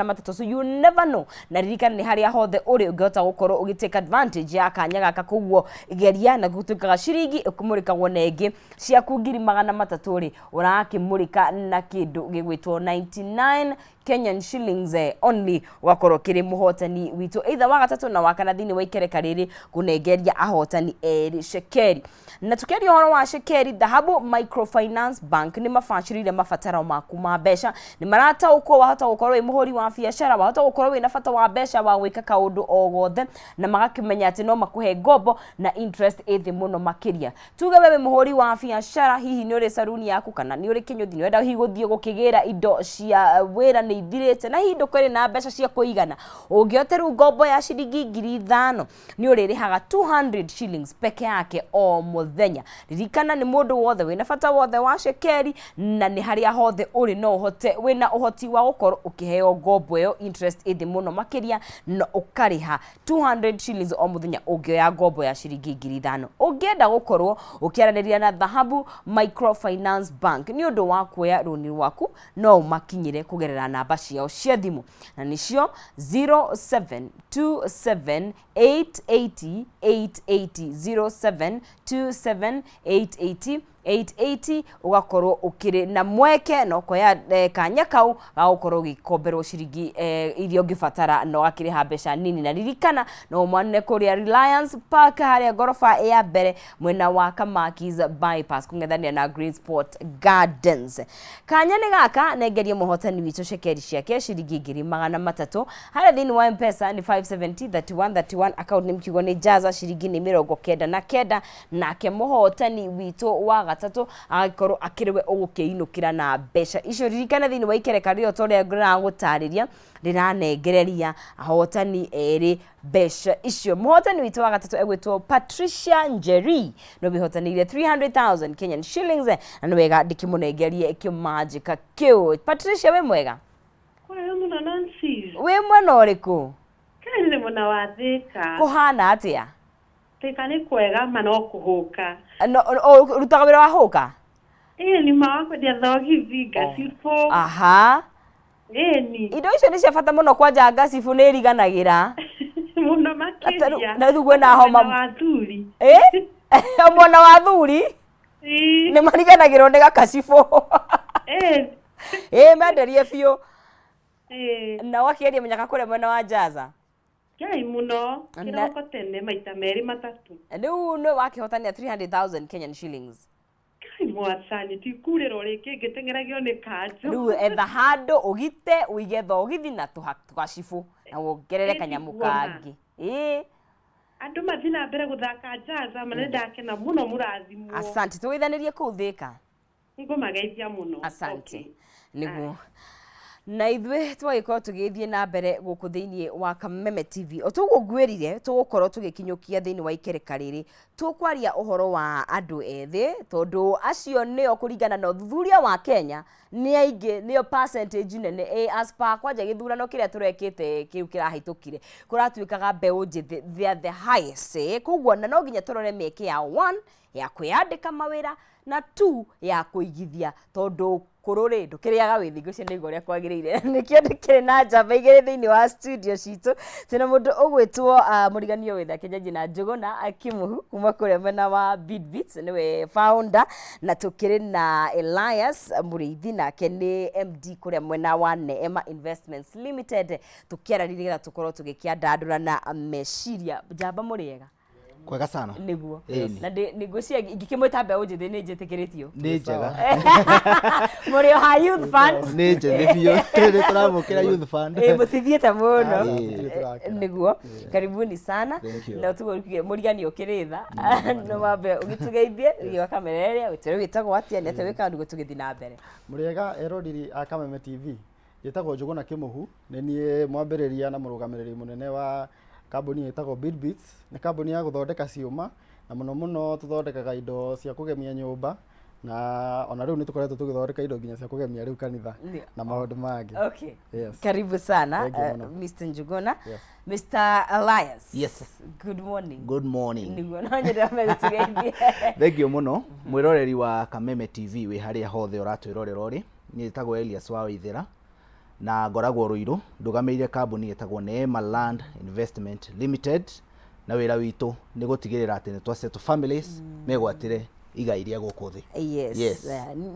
Matatũ, so you never know. Na ririkana nĩ harĩa hothe ũrĩ ũngĩhota gũkorwo ũgĩ take advantage ya kanya gaka. Koguo geria na gũtuĩkaga ciringi ũkĩmũrĩkagwo na ĩngĩ ciaku 300,000 rĩ, ũrakĩmũrĩka na kĩndũ gĩgwĩtwo 99 Kenyan shillings only, ũgakorwo kĩrĩ mũhotani witũ either wa gatatũ na wa kana thĩinĩ wa ikereka rĩrĩ kũnengeria ahotani erĩ cekeri. Na tukiaria ũhoro wa cekeri, Dhahabu Microfinance Bank nĩ mabacĩrĩire mabataro maku ma mbeca. Nĩ marataũkwo wahota gũkorwo wĩ mũhũri wa biacara, wahota gũkorwo wĩna bata wa mbeca wa gwĩka kaũndũ o gothe, na magakĩmenya atĩ no makũhe ngombo na interest ĩ thĩ mũno makĩria. Tuge we wĩ mũhũri wa biacara, hihi nĩ ũrĩ saruni yaku kana nĩ ũrĩ kĩnyũthi, nĩ ũrenda hihi gũthiĩ gũkĩgĩra indo cia wĩra nĩ ithirĩte na hihi ndũkĩrĩ na mbeca cia kũigana, ũngĩote rĩu ngombo ya ciringi 5,000, nĩ ũrĩrĩhaga 200 shillings peke yake o mũthenya. Ririkana nĩ mũndũ wothe wĩna bata wothe wa cekeri, na nĩ harĩa hothe ũrĩ no ũhote, wĩna ũhoti wa gũkorwo ũkĩheo ngombo ĩyo interest ĩ thĩ mũno makĩria, na ũkarĩha 200 shillings o mũthenya ũngĩoya ngombo ya ciringi 5,000. Ũngĩenda gũkorwo ũkĩaranĩria na Dhahabu Microfinance Bank nĩ ũndũ wa kuoya rũni rwaku, no ũmakinyĩre kũgerera namba ciao cia thimũ, na nĩcio 0727 880 880, 0727 880 880, ũgakorwo ũkĩrĩ na mweke na ũkoya kanya kau ga gũkorwo ũgĩkomberwo ciringi iria ũngĩbatara na ũgakĩrĩha mbeca nini. Na ririkana no ũmone kũrĩa Reliance Park, harĩa ngoroba ya mbere mwena wa Kamakis Bypass, kũng'ethanĩra na Green Sport Gardens. Kanya nĩ gaka nengerie mũhotani witũ cekeri ciake ciringi 300,000 harĩa thĩinĩ wa Mpesa nĩ 570 31 31, account nĩ kiugo nĩ Jaza, ciringi nĩ 99. Nake mũhotani witũ wa gatatũ agagĩkorwo akĩrĩ we ũgũkĩinũkĩra na mbeca icio. Ririkana thĩinĩ wa ikereka rĩo ta ũrĩa ngũragũtarĩria, rĩranengereria ahotani erĩ mbeca icio. Mũhotani witũ wa gatatũ egwĩtwo Patricia Njeri, no wĩhotanĩire 300,000 Kenyan shillings, na nĩ wega ndĩkĩmũnengerie kĩmanjĩka kĩu. Patricia, wĩ mwega? Kwega mũno, Nancy. Wĩ mwena ũrĩkũ? Kaĩ nĩ mwena wa Thĩka. Kũhana atĩa? Thĩka nĩ kwega ma, no kũhũka. No, ũrutaga wĩra wa hũka? Ĩĩ, nĩ ma wa kwendia thogithi, ngacibũ. Ĩni. Indo icio nĩ cia bata mũno, kwanja ngacibũ nĩ iriganagĩra. Mũno makĩria. Na rĩu kwĩna homa. Mwena wa thuri. Ĩ, mwena wa thuri. Ĩĩ. Nĩ mariganagĩrwo nĩ gakacibũ. Ĩĩ. Ĩ, menderie biũ. Ĩĩ. Na wakĩendia mũnyaka kũrĩa mwena wa Jaza? Ngai mũno. Kĩroko tene maita merĩ matatũ. Rĩu nĩ wakĩhotania 300,000 Kenyan shillings. Ngai mwathani, tikurĩrwo rĩngĩ ngĩteng'eragio nĩ kanjũ. Rĩu etha handũ ũgite ũige thogithi na tũgacibũ na wongerere Ĩ, kanyamũ tiguo ma. kangĩ. Ĩ. Andũ mathiĩ na mbere gũthaka Jaza, ma nĩ ndakena mũno, mũrathimwo. Asante, tũgeithanĩrie kũu Thĩka. Ngũmageithia mũno. Asante. Okay. Nĩguo na ithuĩ twagĩkorwo tũgĩthiĩ na mbere gũkũ thĩinĩ wa Kameme TV. O toguo ngwĩrire, tũgũkorwo tũgĩkinyũkia thĩinĩ wa ikereka rĩrĩ, tũkwaria ũhoro wa andũ ethĩ, tondũ acio nĩo kũringana na ũthuthuria wa Kenya nĩ aingĩ, nĩo percentage nene as per kwanja gĩthurano kĩrĩa tũrekĩte kĩu kĩrahĩtũkire, kũratuĩkaga mbeũ njĩthĩ they are the highest. Koguo na no nginya tũrore mĩeke yao, one, ya kwĩyandĩka mawĩra, na two, ya kũigithia, tondũ kũrũ rĩ ndũkĩrĩaga wĩ thingo icio nĩguo ũrĩa kwagĩrĩire. Nĩkĩo ndĩkĩrĩ na njamba igĩrĩ thĩinĩ wa studio citũ. Twĩna mũndũ ũgwĩtwo mũriganio wĩthake Njajina Njũgũna Kĩmũhu kuma kũrĩa mwena wa Bidbeats, nĩwe founder, na tũkĩrĩ na Elias Mũrĩithi, nake nĩ MD kũrĩa mwena wa Neema Investments Limited, tũkĩaranĩria nĩgetha tũkorwo tũgĩkĩandandũrana meciria. Njamba, mũrĩega? Kwega sana. Nĩguo. Ĩni. Na ngwĩciria ingĩkĩmwĩta mbeũ njĩthĩ nĩ njĩtĩkĩrĩtio. Nĩ njega. Mũrĩ o ha Youth Fund? Nĩ njĩthĩ biũ, nĩ tũramũkĩra Youth Fund. Ĩ, mũtithiĩte mũno. Ĩ. Tũrakena. Nĩguo, karibuni sana. Thank you. Na tugo mũrigani ũkĩrĩ tha, no mambe ũgĩtũgeithie thĩinĩ wa kamera ĩrĩa, ũtwĩre wĩtagwo atĩa, nĩ atĩa wĩkaga, nĩguo tũgĩthiĩ na mbere. Mũrĩega eroreri a Kameme TV. Njĩtagwo Njũgũna Kĩmũhu, nĩ niĩ mwambĩrĩria na mũrũgamĩrĩri mũnene wa kambuni ĩtagwo Buildbits. Nĩ kambuni ya gũthondeka ciũma, na mũno mũno tũthondekaga indo cia kũgemia nyũmba, na ona rĩu nĩ tũkoretwo tũgĩthondeka indo nginya cia kũgemia rĩu kanitha na maũndũ mangĩ. Okay. Yes. Karibu sana. Thank you mũno. Mr. Njuguna. Yes. Mr. Elias. Yes. Good morning. Good morning. Nĩguo, no nyende wambe gũtũgeithie. Thank you mũno, mwĩroreri wa Kameme TV wĩ harĩa hothe ũratwĩrorera ũrĩ. Niĩ njĩtagwo Elias wa Waithera. Na ngoragwo Ruiru, ndũgamĩrĩire kambuni ĩtagwo Neema Land Investment Limited, na wĩra witũ nĩ gũtigĩrĩra atĩ nĩ twa settle families megwatĩre igai rĩa gũkũ thĩ. Yes. Yes.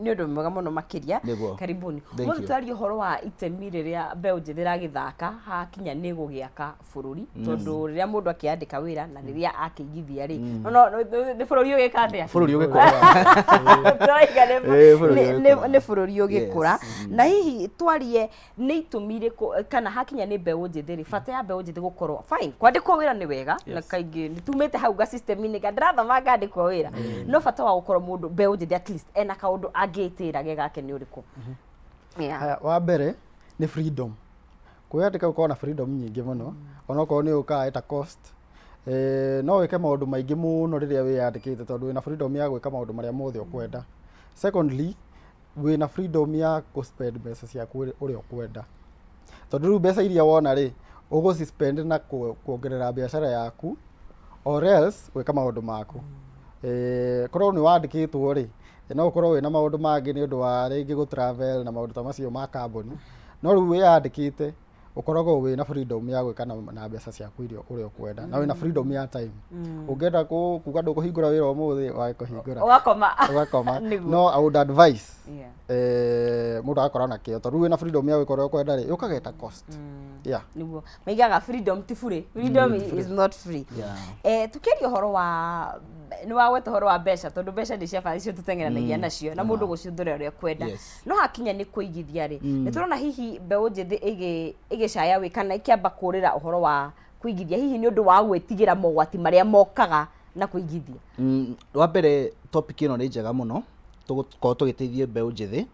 Nĩ ũndũ mwega mũno makĩria. Nĩguo. Karibuni. Thank Mũthĩ you. twaria ũhoro wa itemi rĩrĩa mbeũ njĩthĩ ĩragĩthaka hakinya nĩ gũgĩaka bũrũri, tondũ rĩrĩa mũndũ akĩandĩka wĩra na rĩrĩa akĩigithia rĩ, no nĩ bũrũri ũgĩka atĩa? Bũrũri ũgĩkũra. Tũraiga Bũrũri ũgĩkũra. nĩ bũrũri ũgĩkũra. Na hihi twarie nĩ itũmi irĩkũ, kana hakinya nĩ mbeũ njĩthĩ rĩ, bata ya mbeũ njĩthĩ gũkorwo fine kwandĩkwo wĩra nĩ wega, na kaingĩ nĩ tumĩte hau ga system-inĩ ga ndĩrathoma ngandĩkwo wĩra, no bata wa gũkorwo mũndũ mbeũ njĩthĩ at least ena kaũndũ angĩtĩra ge gake nĩ ũrĩkũ? Yeah. Haya, wa mbere nĩ freedom. Kwĩyandĩka gũkoragwo na freedom nyingĩ mũno, onokorwo nĩ ũkaga at a cost. No wĩke maũndũ maingĩ mũno rĩrĩa wĩyandĩkĩte, tondũ wĩna freedom ya gwĩka maũndũ marĩa mothe ũkwenda. Secondly, wĩna freedom ya gũ spend mbeca ciaku ũrĩa ũkwenda, tondũ rĩu mbeca iria wona rĩ, ũgũci spend na kuongerera biacara yaku or else gwĩka maũndũ maku. Korwo nĩ wandĩkĩtwo rĩ, no ũkorwo wĩna maũndũ mangĩ nĩ ũndũ wa rĩngĩ gũ travel na maũndũ ta macio ma kambuni, no rĩu wĩyandĩkĩte ũkoragwo wĩna freedom ya gwĩka na mbeca ciaku iria ũrĩa ũkwenda, na wĩna freedom ya time. Ũngĩenda kuga ndũkũhingũra wĩra ũmũthĩ, wage kũhingũra, ũgakoma. Ũgakoma. Nĩguo. No I would advise mũndũ agakorwo na kĩo, tondũ rĩu wĩna freedom ya gwĩka ũrĩa ũkwenda rĩ, yũkaga at a cost. Yeah. Nĩguo maigaga freedom ti free, freedom is not free. Tukiaria ũhoro wa nĩ wagweta ũhoro wa mbeca, tondũ mbeca nĩ cia bata, icio tũteng'eranagia nacio na mũndũ gũcihũthĩra ũrĩa kwenda. No hakinya nĩ kũigithia rĩ, nĩ tũrona hihi mbeũ njĩthĩ ĩgĩcaya wĩ kana ĩkĩamba kũrĩra ũhoro wa kũigithia, hihi nĩ ũndũ wa gwĩtigĩra mogwati marĩa mokaga na kũigithia. Wa mbere, topic ĩno nĩ njega mũno, tũgũkorwo tũgĩteithia mbeũ njĩthĩ,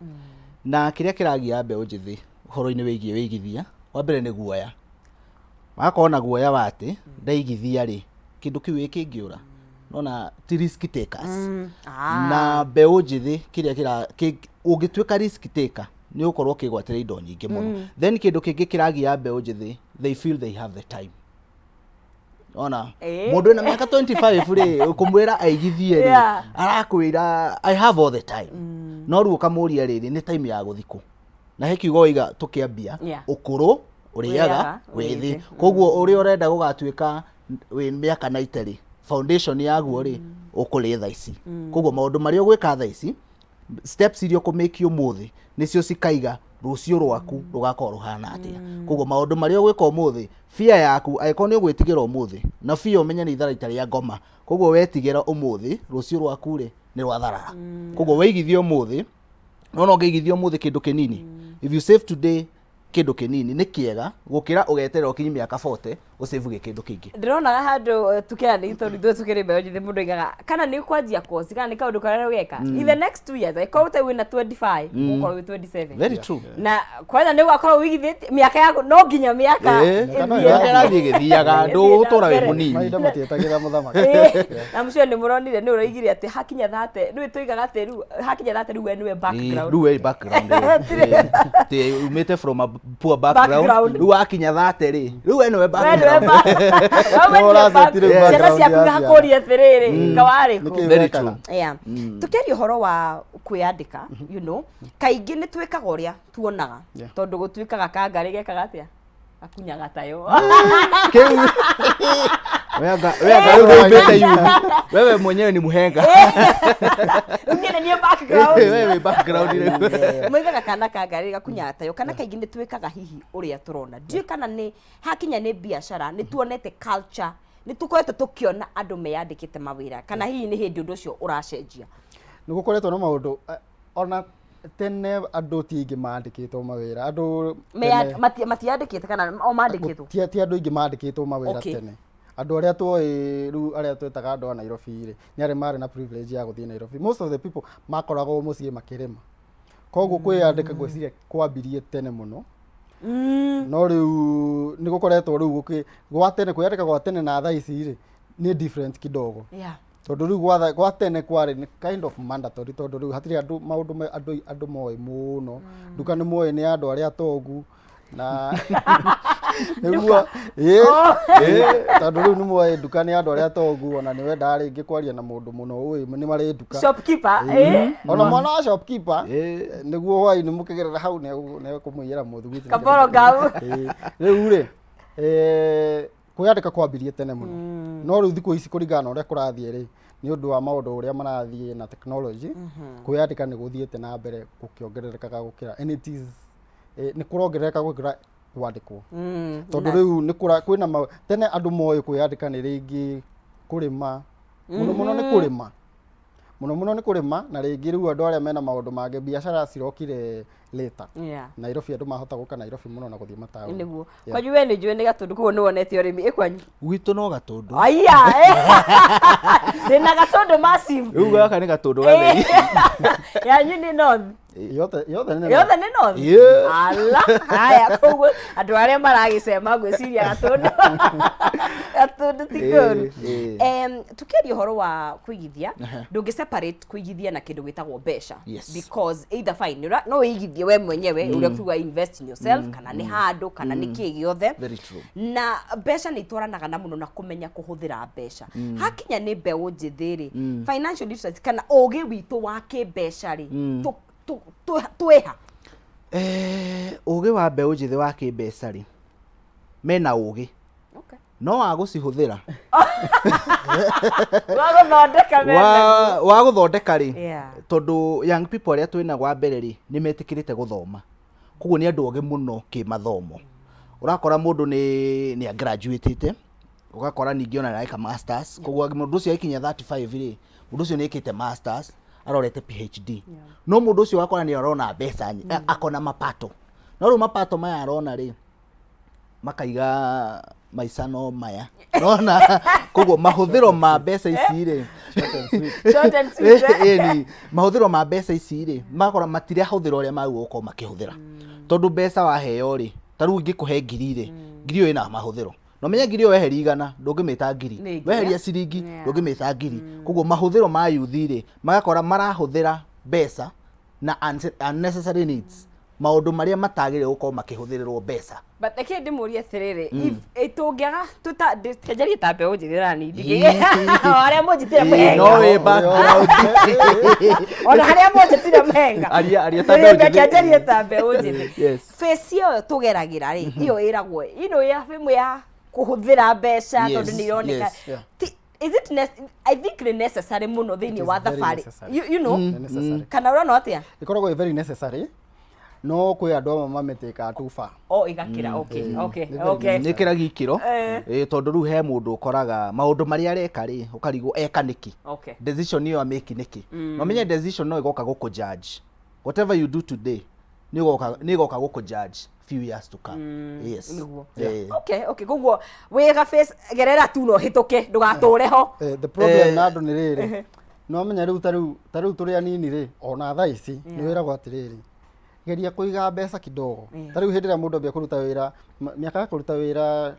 na kĩrĩa kĩragia mbeũ njĩthĩ ũhoro-inĩ wĩgiĩ wĩigithia, wa mbere nĩ guoya. Magakorwo na guoya wa atĩ ndaigithia rĩ, kĩndũ kĩu ĩkĩngĩũra. Nona ti risk takers. Na mbeũ njĩthĩ kĩrĩa ũngĩtuĩka risk taker nĩ ũgũkorwo ũkĩgwatĩra indo nyingĩ mũno. Then kĩndũ kĩngĩ kĩragia mbeũ njĩthĩ, they feel they have the time. Ona mũndũ wĩna mĩaka 25 rĩ, ũkũmwĩra aigithie rĩ, arakwĩra I have all the time. No rĩu ũkamũria rĩrĩ, nĩ time ya gũthiĩ kũ? Na he kiugo waiga tũkĩambia, ũkũrũ ũrĩaga ũrĩaga wĩthĩ. Wĩthĩ. Koguo ũrĩa ũrenda gũgatuĩka wĩ mĩaka 90 rĩ, foundation yaguo rĩ, ũkũrĩ thaa ici. Koguo maũndũ marĩa ũgwĩka thaa ici, steps iria ũkũmĩki ũmũthĩ, nĩcio cikaiga rũciũ rwaku rũgakorwo rũhana atĩa. Koguo maũndũ marĩa ũgwĩka ũmũthĩ, fear yaku, angĩkorwo nĩ ũgwĩtigĩra ũmũthĩ, na fear ũmenye nĩ itharaita rĩa ngoma, koguo wetigĩra ũmũthĩ, rũciũ rwaku rĩ, nĩ rwatharara. Koguo weigithia ũmũthĩ, nona ũngĩigithia ũmũthĩ kĩndũ kĩnini, if you save today kĩndũ kĩnini nĩ kĩega gũkĩra ũgeterera ũkinyi mĩaka 40 ũsave gĩ kĩndũ kĩingĩ. Ndĩronaga handũ tukĩra tondũ ithuĩ tukĩrĩ mbeũ njĩthĩ, mũndũ aigaga kana nĩ kwanjia kosi kana nĩ kaũndũ karĩa ũgeka in the next 2 years, angĩkorwo ũtarĩ wĩna 25, ũgũkorwo wĩ 27. Very true. Na kwanza nĩ ũgakorwo wĩigithĩtie mĩaka yaku, no nginya mĩaka Mĩaka no ĩthiĩ. Mĩaka ĩrathiĩ ĩgĩthiaga, ndũgũtũra wĩ Mbere. mũnini. Mahinda matietagĩrĩra mũthamaki. Na mũcio nĩ mũronire nĩ ũroigire atĩ hakinya 30, nĩwe tũigaga atĩ rĩu hakinya 30 rĩu we nĩwe background. Rĩu we background rĩ. Ĩ, umĩte from a poor background, Background. rĩu wakinya 30 rĩ, rĩu we nĩwe We nĩwe background. we Nĩ nĩwe ũraceti rĩu ciana background ciaku ya ciana. igakũria atĩrĩrĩ, kawarĩ kũ? Nĩkĩĩ Very wekaga? true. Yeah. Tukiaria ũhoro wa kwĩyandĩka, kaingĩ nĩ twĩkaga ũrĩa tuonaga, tondũ gũtuĩkaga kangarĩ gekaga atĩa, gakunyaga tayo. Kĩu weanga rĩu nĩumbĩte youth. Wewe mwenyewe ni muhenga. Rĩu niĩ nĩ niĩ background. Wewe wĩ background rĩu. Moigaga kana kangarĩ gakunyaga tayo, kana kaingĩ nĩ twĩkaga hihi ũrĩa tũrona. Ndiũĩ kana nĩ hakinya nĩ biacara nĩ tuonete culture, nĩ tũkoretwo tũkĩona andũ meyandĩkĩte mawĩra, kana hihi nĩ hĩndĩ ũndũ ũcio ũracenjia? Nĩ gũkoretwo na maũndũ, ona tene andũ ti aingĩ mandĩkĩtwo mawĩra, andũ tene- Matiandĩkĩte kana o mandĩkĩtwo? Ti andũ aingĩ mandĩkĩtwo mawĩra. Tene andũ arĩa tuoĩ rĩu, arĩa twetaga andũ a Nairobi rĩ, nĩ arĩa marĩ na privilege ya gũthiĩ Nairobi. Most of the people makoragwo mũciĩ makĩrĩma, koguo kwĩyandĩka ngwĩciria kwambirie tene mũno. No rĩu nĩ gũkoretwo rĩu gwa tene, kwĩyandĩka gwa tene na thaa ici rĩ, nĩ different kidogo, tondũ rĩu gwa tene kwarĩ nĩ kind of mandatory, tondũ rĩu hatirĩ andũ maũndũ andũ moĩ mũno, nduka nĩ moĩ nĩ andũ arĩa atongu na Nĩguo ĩĩ Oh. ĩĩ, tondũ rĩu nĩ moĩ nduka nĩ andũ arĩa tongu ona nĩ wendaga rĩngĩ kwaria na mũndũ mũno ũĩ nĩ marĩ nduka. Shopkeeper, eh? Ona mwana wa shopkeeper Ĩĩ. nĩguo hwainĩ mũkĩgerera hau nĩekũmũiyĩra mũthugwiti. Kaboro ngau. Ĩĩ. Rĩu rĩ kwĩyandĩka kwambirie tene mũno no rĩu thikũ ici kũringana na ũrĩa kũrathiĩ rĩ nĩ ũndũ wa maũndũ ũrĩa marathiĩ na technology kwĩyandĩka nĩ gũthiĩte na mbere gũkĩongererekaga gũkĩra and it is nĩ kũrongerereka gũkĩra kwandĩkwo tondũ rĩu nĩ kũra kwĩna ma, tene andũ moĩ kwĩyandĩka nĩ rĩngĩ kũrĩma mũno mũno nĩ kũrĩma mũno mũno nĩ kũrĩma na rĩngĩ rĩu andũ arĩa mena maũndũ mangĩ biacara cirokire later. Nairobi andũ mahota gũka Nairobi mũno na gũthiĩ mataũni. Nĩguo. Kwanyu we nĩ njũĩ nĩ Gatũndũ koguo nĩ wonete ũrĩmi ĩ kwanyu? Gwitũ no Gatũndũ. Aya. Ndĩna Gatũndũ massive. Rĩu gaka nĩ Gatũndũ gatheri. Yanyu nĩ North. Yothe yothe nĩ Yothe nĩ North. Yeah. Ala, haya koguo andũ arĩa maragĩcema ngwĩciria Gatũndũ. Gatũndũ ti kũru. Tukiaria ũhoro wa kũigithia, ndũngĩ separate kũigithia na kĩndũ gĩtagwo mbeca. Because either fine, no wĩigithie we mwenyewe ũrĩa tuga invest in yourself kana nĩ handũ kana nĩ kĩ gĩothe. Very true. Na mbeca nĩ itwaranaga na mũno na kũmenya kũhũthĩra mbeca. Hakinya nĩ mbeũ njĩthĩ rĩ, financial literacy kana ũgĩ witũ wa kĩmbeca rĩ, twĩha? Ũgĩ wa mbeũ njĩthĩ wa kĩmbeca rĩ, mena ũgĩ. No wa gũcihũthĩra. Wa gũthondeka mena. Wa gũthondeka rĩ, tondũ young people arĩa twĩna wa mbere rĩ, nĩ metĩkĩrĩte gũthoma. Koguo nĩ andũ ogĩ mũno kĩmathomo. Ũrakora mũndũ nĩ a-graduate-ĩte, ũgakora ningĩ ona nĩ areka masters, koguo mũndũ ũcio agĩkinyia 35 rĩ, mũndũ ũcio nĩ ekĩte masters, arorete PhD. No mũndũ ũcio ũgakora nĩ arona mbeca, akona mapato. No rĩu mapato maya arona rĩ, makaiga maica no maya. Nona koguo mahũthĩro ma mbeca ici rĩ, Short and sweet, eh? ĩni, mahũthĩro ma mbeca ici rĩ, magakora matirahũthĩra ũrĩa magĩrĩirwo gũkorwo makĩhũthĩra. Tondũ mbeca waheo rĩ, ta rĩu ingĩkũhe ngiri rĩ, ngiri ĩyo ĩna mahũthĩro. Na ũmenye ngiri ĩyo weheria igana, ndũngĩmĩta ngiri. Nĩ ngiri. Weheria ciringi, ndũngĩmĩta ngiri. Koguo mahũthĩro ma yuthi rĩ, magakora marahũthĩra mbeca na unnecessary needs, maũndũ marĩa matagĩrĩire gũkorwo makĩhũthĩrĩrwo mbeca. But reke ndĩmũrie atĩrĩrĩ, if tũngĩaga tũta njerie ta mbeũ njĩthĩ rani arĩa mũnjĩtire Ĩĩ, no mũhenga. wĩ background. Ona harĩa mũnjĩtire mũhenga. Aria, aria ta mbeũ Reke njĩthĩ. njarie ta mbeũ njĩthĩ. Yes. Face ĩyo tũgeragĩra rĩ, ĩyo ĩragwo ĩno ya ĩmwe ya kũhũthĩra mbeca tondũ nĩ ironeka. Is it I think nĩ necessary mũno thĩinĩ It wa is very thabarĩ. necessary. You know? Nĩ necessary. Kana ũrona atĩa? Ĩkoragwo ĩ very necessary no kwĩ andũ amwe mamĩtĩkaga too far. Oh, igakĩra. Okay, okay, Nĩ very okay. Nĩ kĩragia ikĩro. Ĩĩ, tondũ rĩu he mũndũ ũkoraga maũndũ marĩa areka rĩ, ũkarigwo eka nĩkĩ? Decision ĩyo amĩki nĩkĩ? Na ũmenye decision no ĩgoka gũkũ judge. Whatever you do today, nĩ ĩgoka gũkũ judge few years to come. Yes. Nĩguo. Okay, okay. Koguo wĩga face gerera tu no hĩtũke ndũgatũre ho. The problem na andũ nĩ rĩrĩ, no menya rĩu ta rĩu tũrĩ anini rĩ, ona thaa ici nĩ wĩragwo atĩrĩrĩ, geria kũiga mbeca kidogo. Ta rĩu hĩndĩ ĩrĩa mũndũ ambia kũruta wĩra, mĩaka ya kũruta wĩra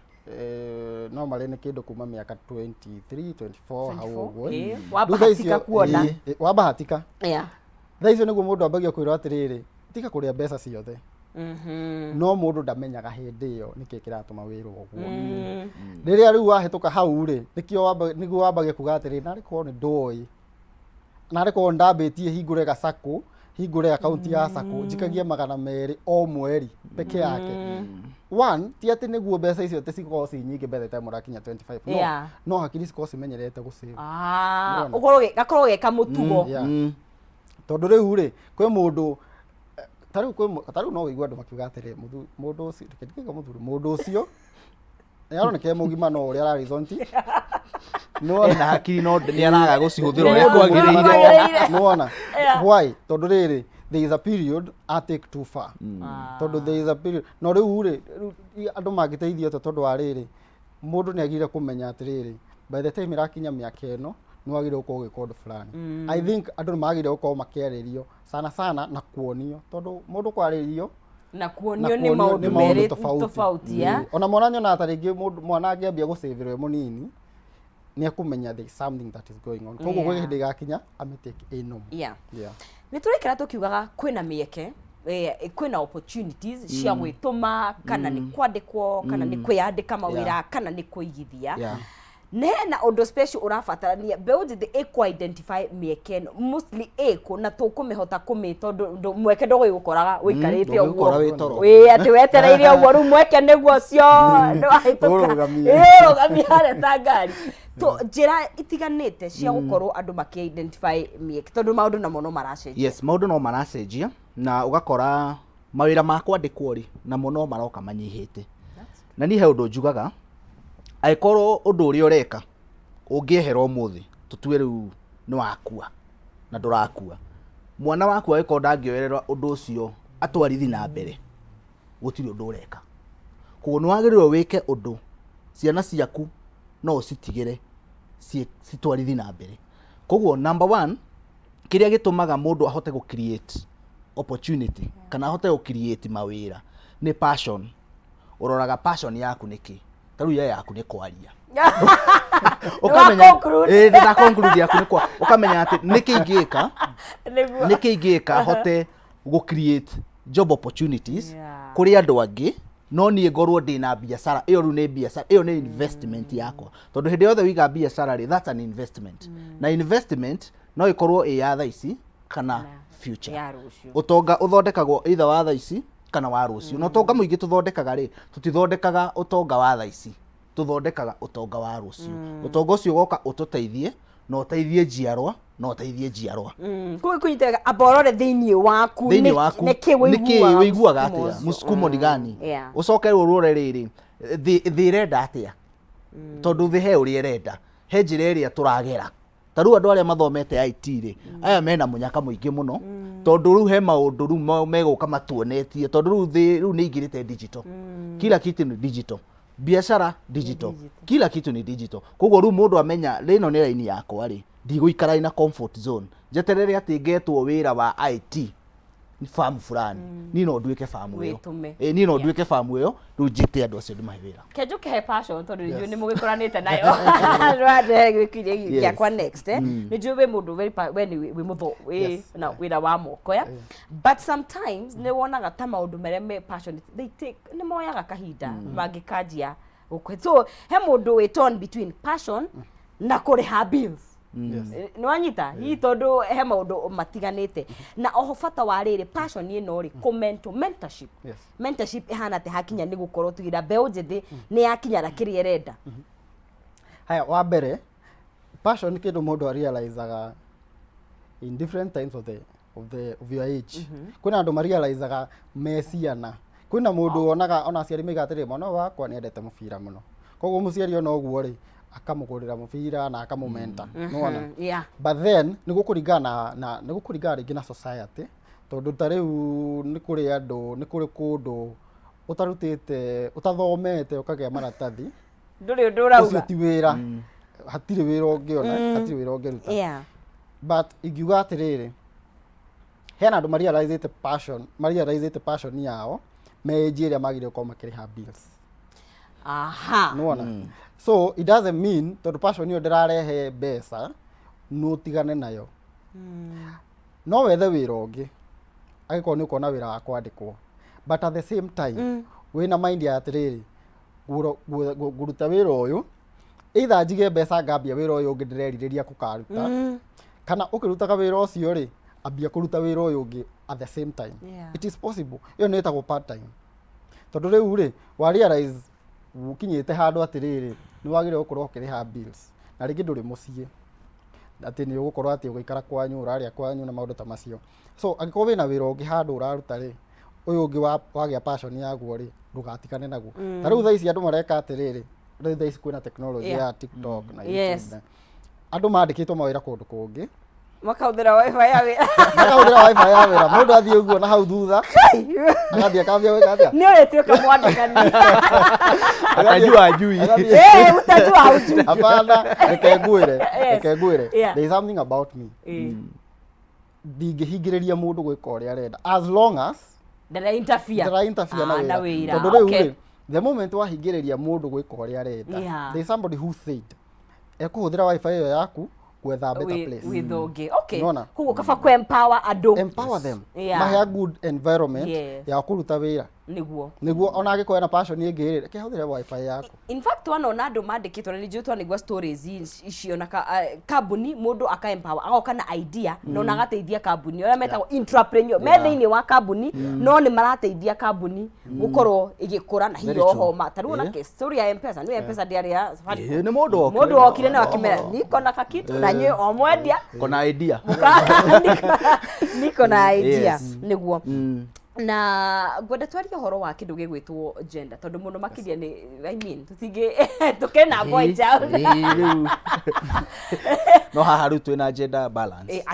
no marĩ nĩ kĩndũ kuma mĩaka 23, 24 hau ũguo. Wabahatika kuona. Wabahatika. Thaa icio nĩguo mũndũ ambagia kwĩrwo atĩrĩrĩ, tiga kũrĩa mbeca ciothe. No mũndũ ndamenyaga hĩndĩ ĩyo nĩkĩ kĩratũma wĩrwo ũguo. Rĩrĩa rĩu wahĩtũka hau rĩ, nĩkĩo nĩguo wambagia kuga atĩrĩrĩ, narĩ korwo nĩ ndoĩ, narĩ korwo ndambĩtie hingũre gacakũ, hingũre akaunti ya sacco, njikagie 200 o mweri peke yake. One, ti atĩ nĩguo mbeca icio atĩ cikorwo ci nyingĩ by the time ũrakinya 25. No, no hakiri cikorwo cimenyerete gũ save. Ũkorwo gakorwo ge kamũtugo. Tondũ rĩu rĩ, kwĩ mũndũ, ta rĩu kwĩ ta rĩu no ũigue andũ makiuga atĩrĩ, mũndũ ũcio, reke ndikiuge mũthuri, mũndũ ũcio nĩ aroneka e mũgima no ũrĩa ara reason ti. Nĩ Ena hakiri no nĩ araga gũcihũthĩra ũrĩa kwagĩrĩire. Nĩwona? Why? Tondũ rĩrĩ, there is a period I take too far. Tondũ there is a period. No rĩu rĩ, rĩu andũ mangĩteithio atĩa tondũ wa rĩrĩ, mũndũ nĩ agĩrĩire kũmenya atĩrĩrĩ, by the time ĩrakinya mĩaka ĩno, nĩ wagĩrĩire gũkorwo ũgĩka ũndũ fulani. I think andũ nĩ magĩrĩire gũkorwo makĩarĩrio sana sana na kuonio, tondũ mũndũ kwarĩrio na kuonio nĩ maũndũ merĩ tofauti, ya. Ona mwana nyonaga ta rĩngĩ mũndũ mwana angĩambia gũcĩvĩrwo e mũnini nĩ ekũmenya there is something that is going on. Koguo gwĩ hĩndĩ ĩgakinya amĩtake ĩ normal. Nĩ tũraikara tũkiugaga kwĩna mĩeke Kwĩna opportunities cia gwĩtũma, kana nĩ kwandĩkwo, kana nĩ kwĩyandĩka mawĩra, kana nĩ kũigithia. Na hena ũndũ special ũrabatarania mbeũ njĩthĩ ĩkũ identify mĩeke ĩno mostly ĩkũ, na tũkũmĩhota kũmĩ, tondũ mweke ndũgũgĩũkoraga ũikarĩte ũguo. Ndũngĩũkora wĩ toro. Ĩĩ, atĩ wetereire ũguo, rĩu mweke nĩguo ũcio nĩwahĩtũka. Ũrũgamie. Ĩĩ, ũrũgamie harĩa ta ngari. Njĩra itiganĩte cia gũkorwo andũ makĩ identify mĩeke, tondũ maũndũ namo no maracenjia. Yes, maũndũ no maracenjia, na ũgakora mawĩra ma kwandĩkwo rĩ, namo no maroka manyihĩte. Na niĩ he ũndũ njugaga, angĩkorwo ũndũ ũrĩa ũreka ũngĩehera ũmũthĩ, tũtue rĩu nĩ wakua na ndũrakua, mwana waku angĩkorwo ndangĩoerera ũndũ ũcio atwarithi na mbere, gũtirĩ ũndũ ũreka. Koguo nĩ wagĩrĩirwo wĩke ũndũ ciana ciaku no ũcitigĩre citwarithi na mbere. Koguo number one, kĩrĩa gĩtũmaga mũndũ ahote gũ create opportunity kana ahote gũ create mawĩra nĩ passion. Ũroraga passion yaku nĩ kĩ. Ta rĩu ye yaku nĩ kwaria. Ũkamenya conclude. Ĩĩ, nĩ nda conclude yaku nĩ kwa ũkamenya atĩ nĩkĩ ingĩka, nĩkĩ ingĩka hote gũ create job opportunities kũrĩ andũ angĩ, no niĩ ngorwo ndĩna biacara ĩyo. Rĩu nĩ biacara ĩyo, nĩ investment yakwa, tondũ hĩndĩ yothe wiga biacara rĩ, that's an investment, na investment no ĩkorwo ĩ ya thaa ici kana future. Ya rũciũ. Ũtonga ũthondekagwo either wa thaa ici kana wa rũciũ, na ũtonga mũingĩ tũthondekaga rĩ, tũtithondekaga ũtonga wa thaa ici, tũthondekaga ũtonga wa rũciũ. Ũtonga ũcio ũgoka ũtũteithie na ũteithie njiarwa na ũteithie njiarwa. Kũu kũnyita amba ũrore thĩinĩ waku. Thĩinĩ waku nĩkĩ nĩkĩ wĩiguaga wĩiguaga mũsukumo atĩa ũcio? Mũsukumo ni gani? Ũcoke rĩu ũrore rĩrĩ, thĩ thĩ ĩrenda atĩa, tondũ thĩ he ũrĩa ĩrenda, he njĩra ĩrĩa tũragera. Ta rĩu andũ arĩa mathomete IT rĩ, aya mena mũnyaka mũingĩ mũno, tondũ rĩu he maũndũ rĩu megũka matuonetie, tondũ rĩu thĩ rĩu nĩ ingĩrĩte digital. Kila kitu ni digital, biashara digital, kila kitu ni digital. Koguo rĩu mũndũ amenya rĩno nĩ raini yakwa rĩ, ndigũikara ina comfort zone njeterere atĩ ngetwo wĩra wa IT famu fulani. Niĩ no nduĩke famu ĩyo. Wĩtũme. Ĩĩ, niĩ no nduĩke famu ĩyo, rĩu njĩte andũ acio ndĩmahe wĩra. Kenjuke he passion, tondũ nĩ njũĩ nĩ mũgĩkũranĩte nayo. Rwande gĩkirie gĩakwa next, nĩ njũĩ wĩ mũndũ very we nĩ wĩ mũtho wĩ na wĩra wa moko ya, but sometimes nĩ wonaga ta maũndũ marĩa me passionate, they take, nĩ moyaga kahinda mangĩkanjia gũkũhe. So he mũndũ wĩ torn between passion na kũrĩha bills. Nĩ wanyita hihi, tondũ he maũndũ matiganĩte, na oho bata wa rĩrĩ passion ĩno rĩ, kũ mentorship. Mentorship ĩhana atĩ hakinya nĩ gũkorwo tugĩra mbeũ njĩthĩ nĩ yakinyara kĩrĩa ĩrenda? Haya, wa mbere, passion nĩ kĩndũ mũndũ arealizaga in different times of your age. Kwĩna andũ marealizaga me ciana, kwĩna mũndũ wonaga ona aciari maiga atĩrĩ, "Mwana ũyũ wakwa nĩ endete mũbira mũno." Koguo mũciari ona ũguo rĩ, akamũgũrĩra mũbira na akamũmenta, nĩwona? But then nĩ gũkũringana na nĩ gũkũringana rĩngĩ na society, tondũ ta rĩu nĩ kũrĩ andũ, nĩ kũrĩ kũndũ ũtarutĩte, ũtathomete ũkagĩa maratathi, ndũrĩ ũndũ ũcio ũrauga. Ti wĩra, hatirĩ wĩra ũngĩona, hatirĩ wĩra ũngĩruta. But ingiuga atĩrĩrĩ, hena andũ marealizĩte passion, marealizĩte passion yao me age ĩrĩa magĩrĩire gũkorwo makĩrĩha bills. Nĩwona? So it doesn't mean tondũ passion ĩyo ndĩrarehe mbeca nũtigane nayo. No wethe wĩra ũngĩ angĩkorwo nĩ ũkuona wĩra wa kwandĩkwo, but at the same time wĩna mind ya atĩrĩrĩ, ngũruta wĩra ũyũ, either njige mbeca ngambia wĩra ũyũ ũngĩ ndĩrerirĩria kũkaruta, kana ũkĩrutaga wĩra ũcio rĩ, ambia kũruta wĩra ũyũ ũngĩ at the same time. It is possible. Ĩyo nĩ ĩtagwo part time, tondũ rĩu rĩ, wa realize ũkinyĩte handũ atĩrĩrĩ, nĩ wagĩrĩirwo gũkorwo ũkĩrĩha bills, na rĩngĩ ndũrĩ mũciĩ atĩ nĩ ũgũkorwo atĩ ũgĩikara kwanyu, ũrarĩa kwanyu na maũndũ ta macio. So angĩkorwo wĩna wĩra ũngĩ handũ ũraruta rĩ, ũyũ ũngĩ wagĩa passion yaguo rĩ, ndũgatigane naguo. Ta rĩu thaa ici andũ mareka atĩrĩrĩ, rĩu thaa ici kwĩna technology ya TikTok na YouTube, andũ mandĩkĩtwo mawĩra kũndũ kũngĩ, makahũthĩra WiFi ya wĩra. Makahũthĩra WiFi ya wĩra. Mũndũ athiĩ ũguo na hau thutha, agathiĩ akambia gwĩka atĩa? Nĩ ũrĩtuĩka mwandĩkani. Atajua ajui. Eh, utajua haujui. Hapana, reke ngwĩre, reke ngwĩre, there is something about me, ndingĩhingĩrĩria mũndũ gwĩka ũrĩa arenda as long as ndara interfere. Ndara interfere na Ah, na wĩra. wĩra. Tondũ rĩu rĩ, the moment wahingĩrĩria mũndũ gwĩka ũrĩa arenda, there is somebody who said ekũhũthĩra WiFi ĩyo yaku. Gwetha better place. Wĩtha ũngĩ, okay. Nĩwona? Koguo kaba kũ empower andũ. Empower them. Yeah. Mahe a good environment ya kũruta wĩra. Nĩguo ona angĩkorwo ena passion ĩngĩ rĩ, reke ahũthĩre wifi yaku. In fact, wanona andũ mandĩkĩtwo na nĩ njũĩ twanaigua stories icio na kambuni mũndũ aka empower agoka na idea na ona agateithia kambuni arĩa metagwo intrapreneur me thĩinĩ wa kambuni no nĩ marateithia kambuni gũkorwo ĩgĩkũra na hihi Very true. oho ma ta rĩu ona case story ya Mpesa nĩ Mpesa ndĩarĩ ya Safaricom. Ĩĩ, nĩ mũndũ wokire. Mũndũ wokire na akĩmera niko na kakitu na nyuĩ o mwendia. Kona idea. Niko na idea. Nĩguo na ngwenda twarie ũhoro wa kĩndũ gĩgwĩtwo gender, tondũ mũno makĩria nĩ, I mean, tũtingĩ tũkena boy child. Ĩĩ, rĩu no haha rĩu twĩna gender balance.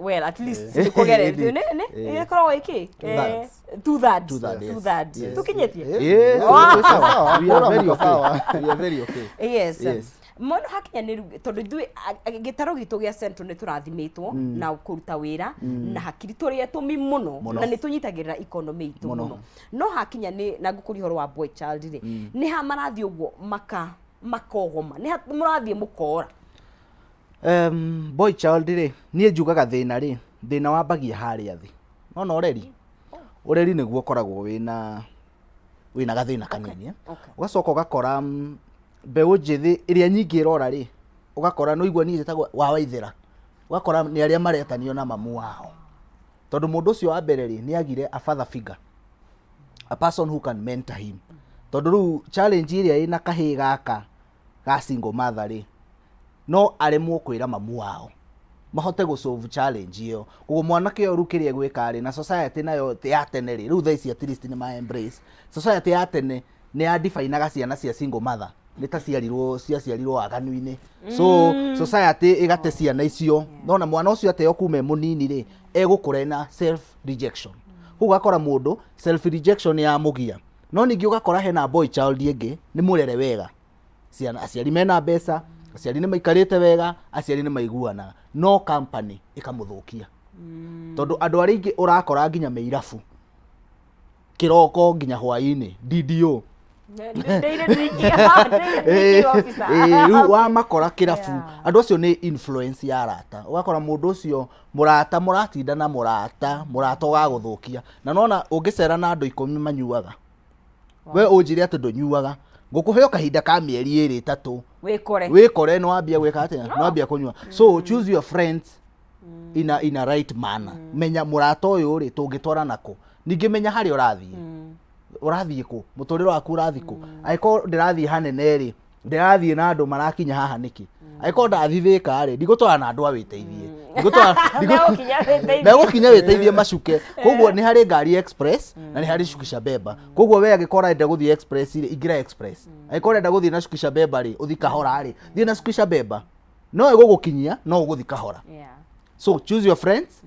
Well, at least nĩ kũgeretie. Nĩ ĩkoragwo ĩkĩ? Two-thirds. Two thirds. Two-thirds, yes. Two thirds. Tũkinyĩtie. Ĩĩ, Oh. twĩ sawa. We are Kũra very mũko okay. sawa. We are very okay. Yes. Mũno hakinya nĩ rĩu, tondũ ithuĩ gĩtarũ gitũ gĩa central nĩ tũrathimĩtwo na kũruta wĩra na hakiri tũrĩ etũmi mũno Mũno. na nĩ tũnyitagĩrĩra economy itũ Mũno. mũno, no hakinya nĩ na ngũkũria ũhoro wa boy child rĩ, nĩ ha marathiĩ ũguo maka makogoma, nĩ ha mũrathiĩ mũkora? Boy child rĩ, niĩ njugaga thĩna rĩ, thĩna wambagia harĩa thĩ nona ũreri. Ũreri nĩguo ũkoragwo wĩna gathĩna kanini, eh. Ũgacoka ũgakora mbeũ njĩthĩ ĩrĩa nyingĩ ĩrora rĩ, ũgakora nĩ ũigua niĩ njĩtagwo wa Waithera, ũgakora nĩ arĩa maretanio na mamu wao, tondũ mũndũ ũcio wa mbere rĩ, nĩ agire a father figure, a person who can mentor him, tondũ rĩu challenge ĩrĩa ĩna kahĩĩ gaka ga single mother rĩ, no aremwo kwĩra mamu wao mahote gũ solve challenge ĩyo. Koguo mwanake ũyũ rĩu kĩrĩa egwĩka rĩ, na society nayo ya tene rĩ, rĩu thaa ici at least nĩ ma embrace society ya tene nĩ ya definaga ciana cia single mother nĩ ta ciarirwo ciaciarirwo waganu-inĩ, so society ĩgate ciana icio. Nona mwana ũcio ateo kuma e mũnini rĩ, egũkũra ena self rejection. Koguo ũgakora mũndũ self rejection ya mũgia. No ningĩ ũgakora hena boy child ĩngĩ nĩ mũrere wega, ciana aciari mena mbeca, aciari nĩ maikarĩte wega, aciari nĩ maiguanaga, no company ĩkamũthũkia, tondũ andũ arĩa aingĩ ũrakora nginya me irabu kĩroko nginya hwaĩ-inĩ DDO. Daily drinking, daily drinking officer. Rĩu wamakora kĩrabu, andũ acio nĩ influence ya arata. Ũgakora mũndũ ũcio mũrata mũratinda na mũrata, mũrata ũgagũthũkia. Na nona ũngĩcera na andũ 10 manyuaga, we ũnjĩre atĩ ndũnyuaga, ngũkũhe o kahinda ka mĩeri 2 3 wĩkore. Wĩkore nĩ wambia gwĩka atĩa, nĩ wambia kũnyua. So choose your friends in a right manner. Menya mũrata ũyũ rĩ, tũngĩtwara nako. Ningĩ menya harĩa ũrathiĩ, ũrathiĩ kũ, mũtũrĩre waku ũrathiĩ kũ. Angĩkorwo ndĩrathiĩ hanene rĩ, ndĩrathiĩ na andũ marakinya haha nĩkĩ? Angĩkorwo ndathiĩ Thĩka rĩ, ndigũtwara na andũ a wĩteithie. Megũkinya wĩteithie. Megũkinya wĩteithie macuke. Koguo nĩ harĩ ngari express na nĩ harĩ shukisha beba. Koguo we angĩkorwo ũrenda gũthiĩ express rĩ, ingĩra express. Angĩkorwo ũrenda gũthiĩ na shukisha beba rĩ, ũthiĩ kahora rĩ, thiĩ na shukisha beba, no ĩgũgũkinyia, no ũgũthiĩ kahora. So choose your friends,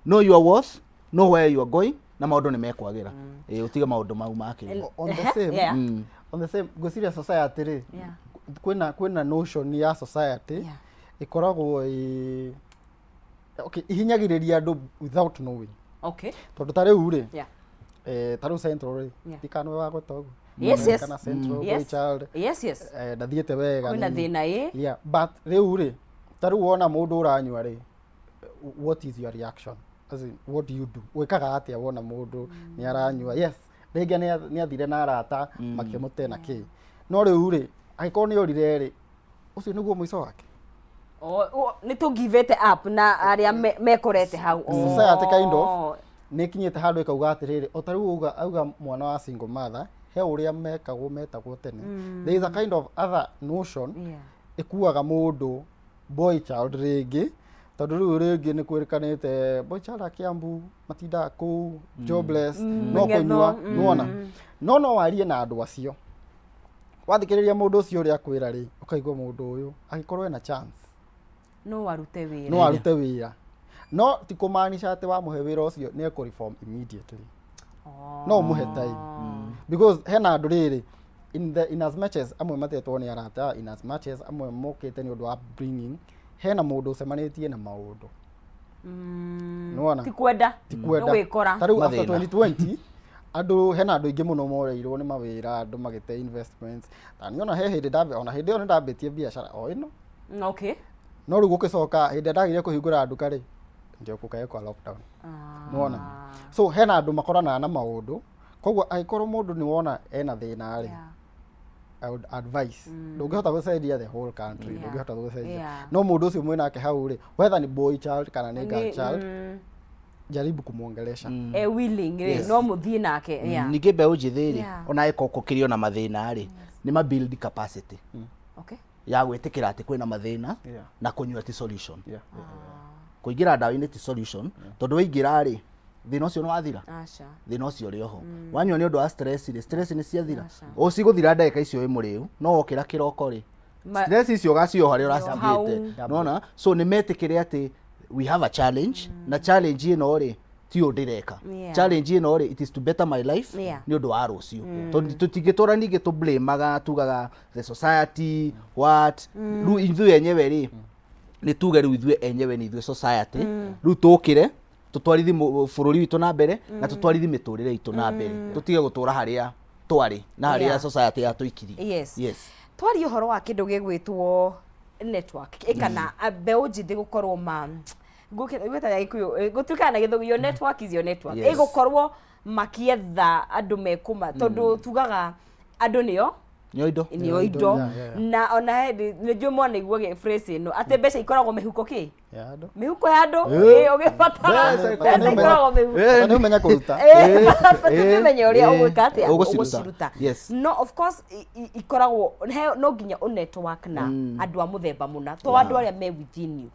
know your worth, know where you are going, na maũndũ nĩ mekwagĩra. Ĩĩ, ũtige maũndũ mau makĩria. On the same on the same, ngwĩciria society rĩ, kwĩna notion ya society ĩkoragwo ĩ okay, ihinyagĩrĩria andũ without knowing, tondũ ta rĩu rĩ, ta rĩu Central rĩ, ndikanwe wa gweta ũguo. Yes. Kana Central boy child ndathiĩte wega Kwĩna nini. thĩna ĩ. Yeah, but rĩu rĩ, ta rĩu wona mũndũ ũranyua rĩ, what is your reaction? As in, what do you do? Wĩkaga atĩa wona mũndũ nĩ aranyua? Yes, rĩngĩ nĩ athire na arata makĩmũte na kĩ, no rĩu rĩ, angĩkorwo nĩ orire rĩ, ũcio nĩguo mũico wake. Nĩ tũgivĩte up na arĩa mekorete hau. Society kind of nĩ ĩkinyĩte handũ ĩkauga atĩrĩrĩ, o ta rĩu auga mwana wa single mother he ũrĩa mekagwo metagwo tene. There is a kind of other notion ĩkuaga mũndũ boy child rĩngĩ, tondũ rĩu rĩngĩ nĩ kwĩrĩkanĩte boy child a Kiambu matindaga kũu jobless, no mĩng'etho, kũnyua. Nĩwona, no warie na andũ acio, wathikĩrĩria mũndũ ũcio ũrĩa akwĩra rĩ, ũkaigua mũndũ ũyũ angĩkorwo ena chance no arute wĩra. No arute wĩra, no ti kũmaanisha atĩ wamũhe wĩra ũcio nĩ ekũ reform immediately. No ũmũhe time, because hena andũ rĩrĩ, in as much as amwe matetwo nĩ arata, in as much as amwe mokĩte nĩ ũndũ wa upbringing, hena mũndũ ũcemanĩtie na maũndũ. Nĩwona? Ti kwenda. Ti kwenda. Nĩ gwĩkora. Ta rĩu after Mathĩna. 2020, andũ hena andũ aingĩ mũno moreirwo nĩ mawĩra, andũ magĩte investments. Ta niĩ ona he hĩndĩ ona hĩndĩ ĩyo nĩ ndambĩtie biacara o ĩno. No rĩu gũgĩcoka hĩndĩ ĩrĩa ndagĩire kũhingũra nduka rĩ, ndio gũkagĩa lockdown. Nĩwona? So hena andũ makoranaga na maũndũ, koguo angĩkorwo mũndũ nĩ wona ena thĩna rĩ, I would advise ndũngĩhota gũcenjia the whole country, ndũngĩhota gũcenjia. No mũndũ ũcio mwĩnake hau rĩ, whether nĩ boy child kana nĩ girl child, jaribu kũmuongelesha. E willing rĩ, no mũthiĩ nake. Yeah. Ningĩ mbeũ njĩthĩ rĩ, ona ĩko kũkĩrĩ ona mathĩna rĩ, nĩ ma build capacity ya gwĩtĩkĩra atĩ kwĩna mathĩna na kũnyua ti solution. Kũingĩra ndawa-inĩ ti solution, tondũ waingĩra rĩ, thĩna ũcio nĩ wathira? Aca. Thĩna ũcio ũrĩ oho. Wanyua nĩ ũndũ wa stress rĩ, stress nĩ ciathira? O cigũthira ndagĩka icio wĩ mũrĩu, no wokĩra kĩroko rĩ, stress icio ũgacioha harĩa ũracigĩte. Nona? So nĩ metĩkĩre atĩ we have a challenge, na challenge ĩno rĩ, ti ũũ ndĩreka. Challenge ĩno rĩ, it is to better my life nĩ ũndũ wa rũciũ. Tondũ tũtingĩtũra ningĩ tũblamaga, tugaga the society what, rĩu ithuĩ enyewe rĩ, nĩ tuge rĩu ithuĩ enyewe nĩ ithuĩ society, rĩu tũkĩre tũtwarithi bũrũri witũ na mbere na tũtwarithi mĩtũrĩre itũ na mbere, tũtige gũtũra harĩa twarĩ na harĩa society yatũikirie. Yes. Twarie ũhoro wa kĩndũ gĩgwĩtwo network ĩ kana mbeũ njĩthĩ gũkorwo ma gwĩta Gĩkũyũ gũtuĩkaga na Gĩthũngũ, your network is your network. Ĩgũkorwo makĩetha andũ mekũma, tondũ tugaga andũ nĩo nĩo indo. Nĩo indo. Na ona hĩndĩ nĩ njũĩ mwana igua phrase ĩno atĩ mbeca ikoragwo mĩhuko kĩ? Ya andũ. Mĩhuko ya andũ. Ĩ, ũgĩbatara Mbeca mbeca ikoragwo mĩhuko. Bata nĩ ũmenye kũruta. Bata ũmenye ũrĩa ũgwĩka atĩa, ũgũciruta. Ũgũciruta. No of course ikoragwo no nginya ũ network na andũ a mũthemba mũna, to andũ arĩa me within you.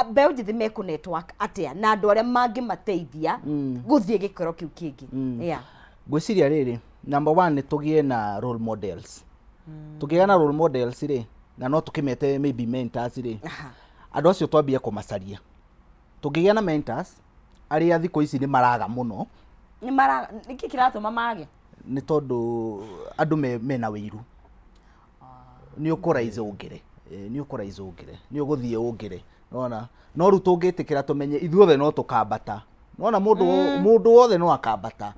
Mbeũ njĩthĩ mekũ network atĩa na andũ arĩa mangĩmateithia gũthiĩ gĩkĩro kĩu kĩngĩ? Yeah. Ngwĩciria rĩrĩ, number one, nĩ tũgĩe na role models. Tũngĩgĩa na role models rĩ, na no tũkĩmete maybe mentors rĩ, andũ acio twambie kũmacaria. Tũngĩgĩa na mentors arĩa thikũ ici nĩ maraga mũno. Nĩ mara nĩkĩ kĩratũma mage? Nĩ tondũ andũ mena wĩiru. Nĩ ũkũraize ũngĩre, nĩ ũkũraize ũngĩre, nĩ ũgũthiĩ ũngĩre, nona? No rĩu tũngĩtĩkĩra tũmenye ithuothe no tũkambata, nona? Mũndũ wothe no akambata.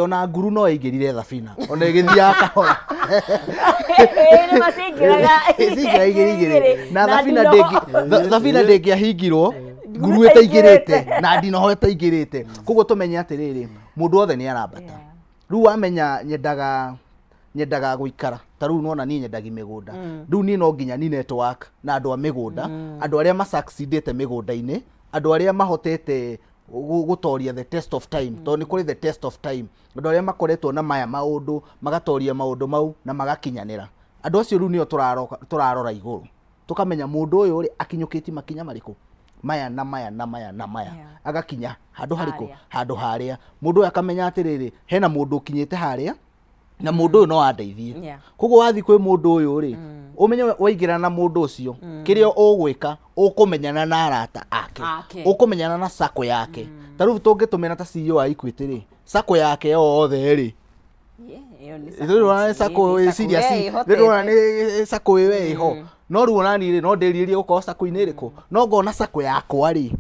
Ona nguru no ĩingĩrire thabina ona ĩgĩthiaga kahora. Nĩ macingĩraga. Cingĩra igĩrĩ igĩrĩ na thabina. Ndinoho. Thabina ndĩngĩahingirwo nguru ĩtaingĩrĩte na ndinoho ĩtaingĩrĩte. Koguo tũmenye atĩrĩrĩ, mũndũ wothe nĩ arambata. Rĩu wamenya nyendaga gũikara ta rĩu, nona niĩ nyendagi mĩgũnda, rĩu niĩ no nginya ni network na andũ a mĩgũnda, andũ arĩa masucceedĩte mĩgũnda-inĩ, andũ arĩa mahotete gũtoria the test of time, tondũ nĩ kũrĩ the test of time, andũ arĩa makoretwo na maya maũndũ, magatoria maũndũ mau na magakinyanĩra. Andũ acio rĩu nĩo tũrarora igũrũ, tũkamenya mũndũ ũyũ rĩ, akinyũkĩtie makinya marĩkũ, maya na maya na maya na maya, agakinya handũ harĩkũ? Harĩa. Handũ harĩa mũndũ ũyũ akamenya atĩrĩrĩ, hena mũndũ ũkinyĩte harĩa na mũndũ ũyũ no andeithie. Koguo wathiĩ kwĩ mũndũ ũyũ rĩ, ũmenye waingĩrana na mũndũ ũcio, kĩrĩa ũgwĩka, ũkũmenyana na arata ake, Ake. ũkũmenyana na sacco yake. Ta rĩu tũngĩtũmĩra ta CEO wa Equity rĩ, sacco yake yothe rĩ, Yeah, ĩyo nĩ rĩu ũrona nĩ sacco ĩ, ĩ serious. ĩ, Rĩu ũrona nĩ sacco ĩ we ĩho. No rĩu ona niĩ rĩ, no ndĩrirĩrie gũkorwo sacco-inĩ ĩrĩkũ, no ngona sacco yakwa rĩ,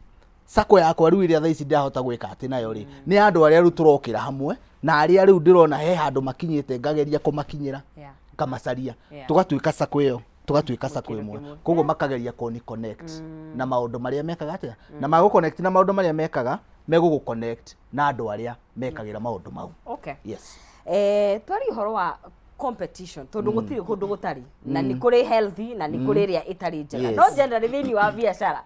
sacco yakwa rĩu ĩrĩa thaa ici ndĩrahota gwĩka atĩ nayo rĩ, nĩ andũ arĩa rĩu tũrokĩra hamwe na arĩa rĩu ndĩrona he handũ makinyĩte, ngageria kũmakinyĩra, ngamacaria, tũgatuĩka sacco ĩyo, tũgatuĩka sacco Kĩndũ ĩmwe. kĩmwe. Koguo makageria kũni connect na maũndũ marĩa mekaga atĩa, na magũ connect na maũndũ marĩa mekaga, megũgũ connect na andũ arĩa mekagĩra maũndũ mau. Yes. Twari ũhoro wa competition, tondũ gũtirĩ kũndũ gũtarĩ na nĩ kũrĩ healthy na nĩ kũrĩ ĩrĩa ĩtarĩ njega. No generally thĩinĩ wa biacara,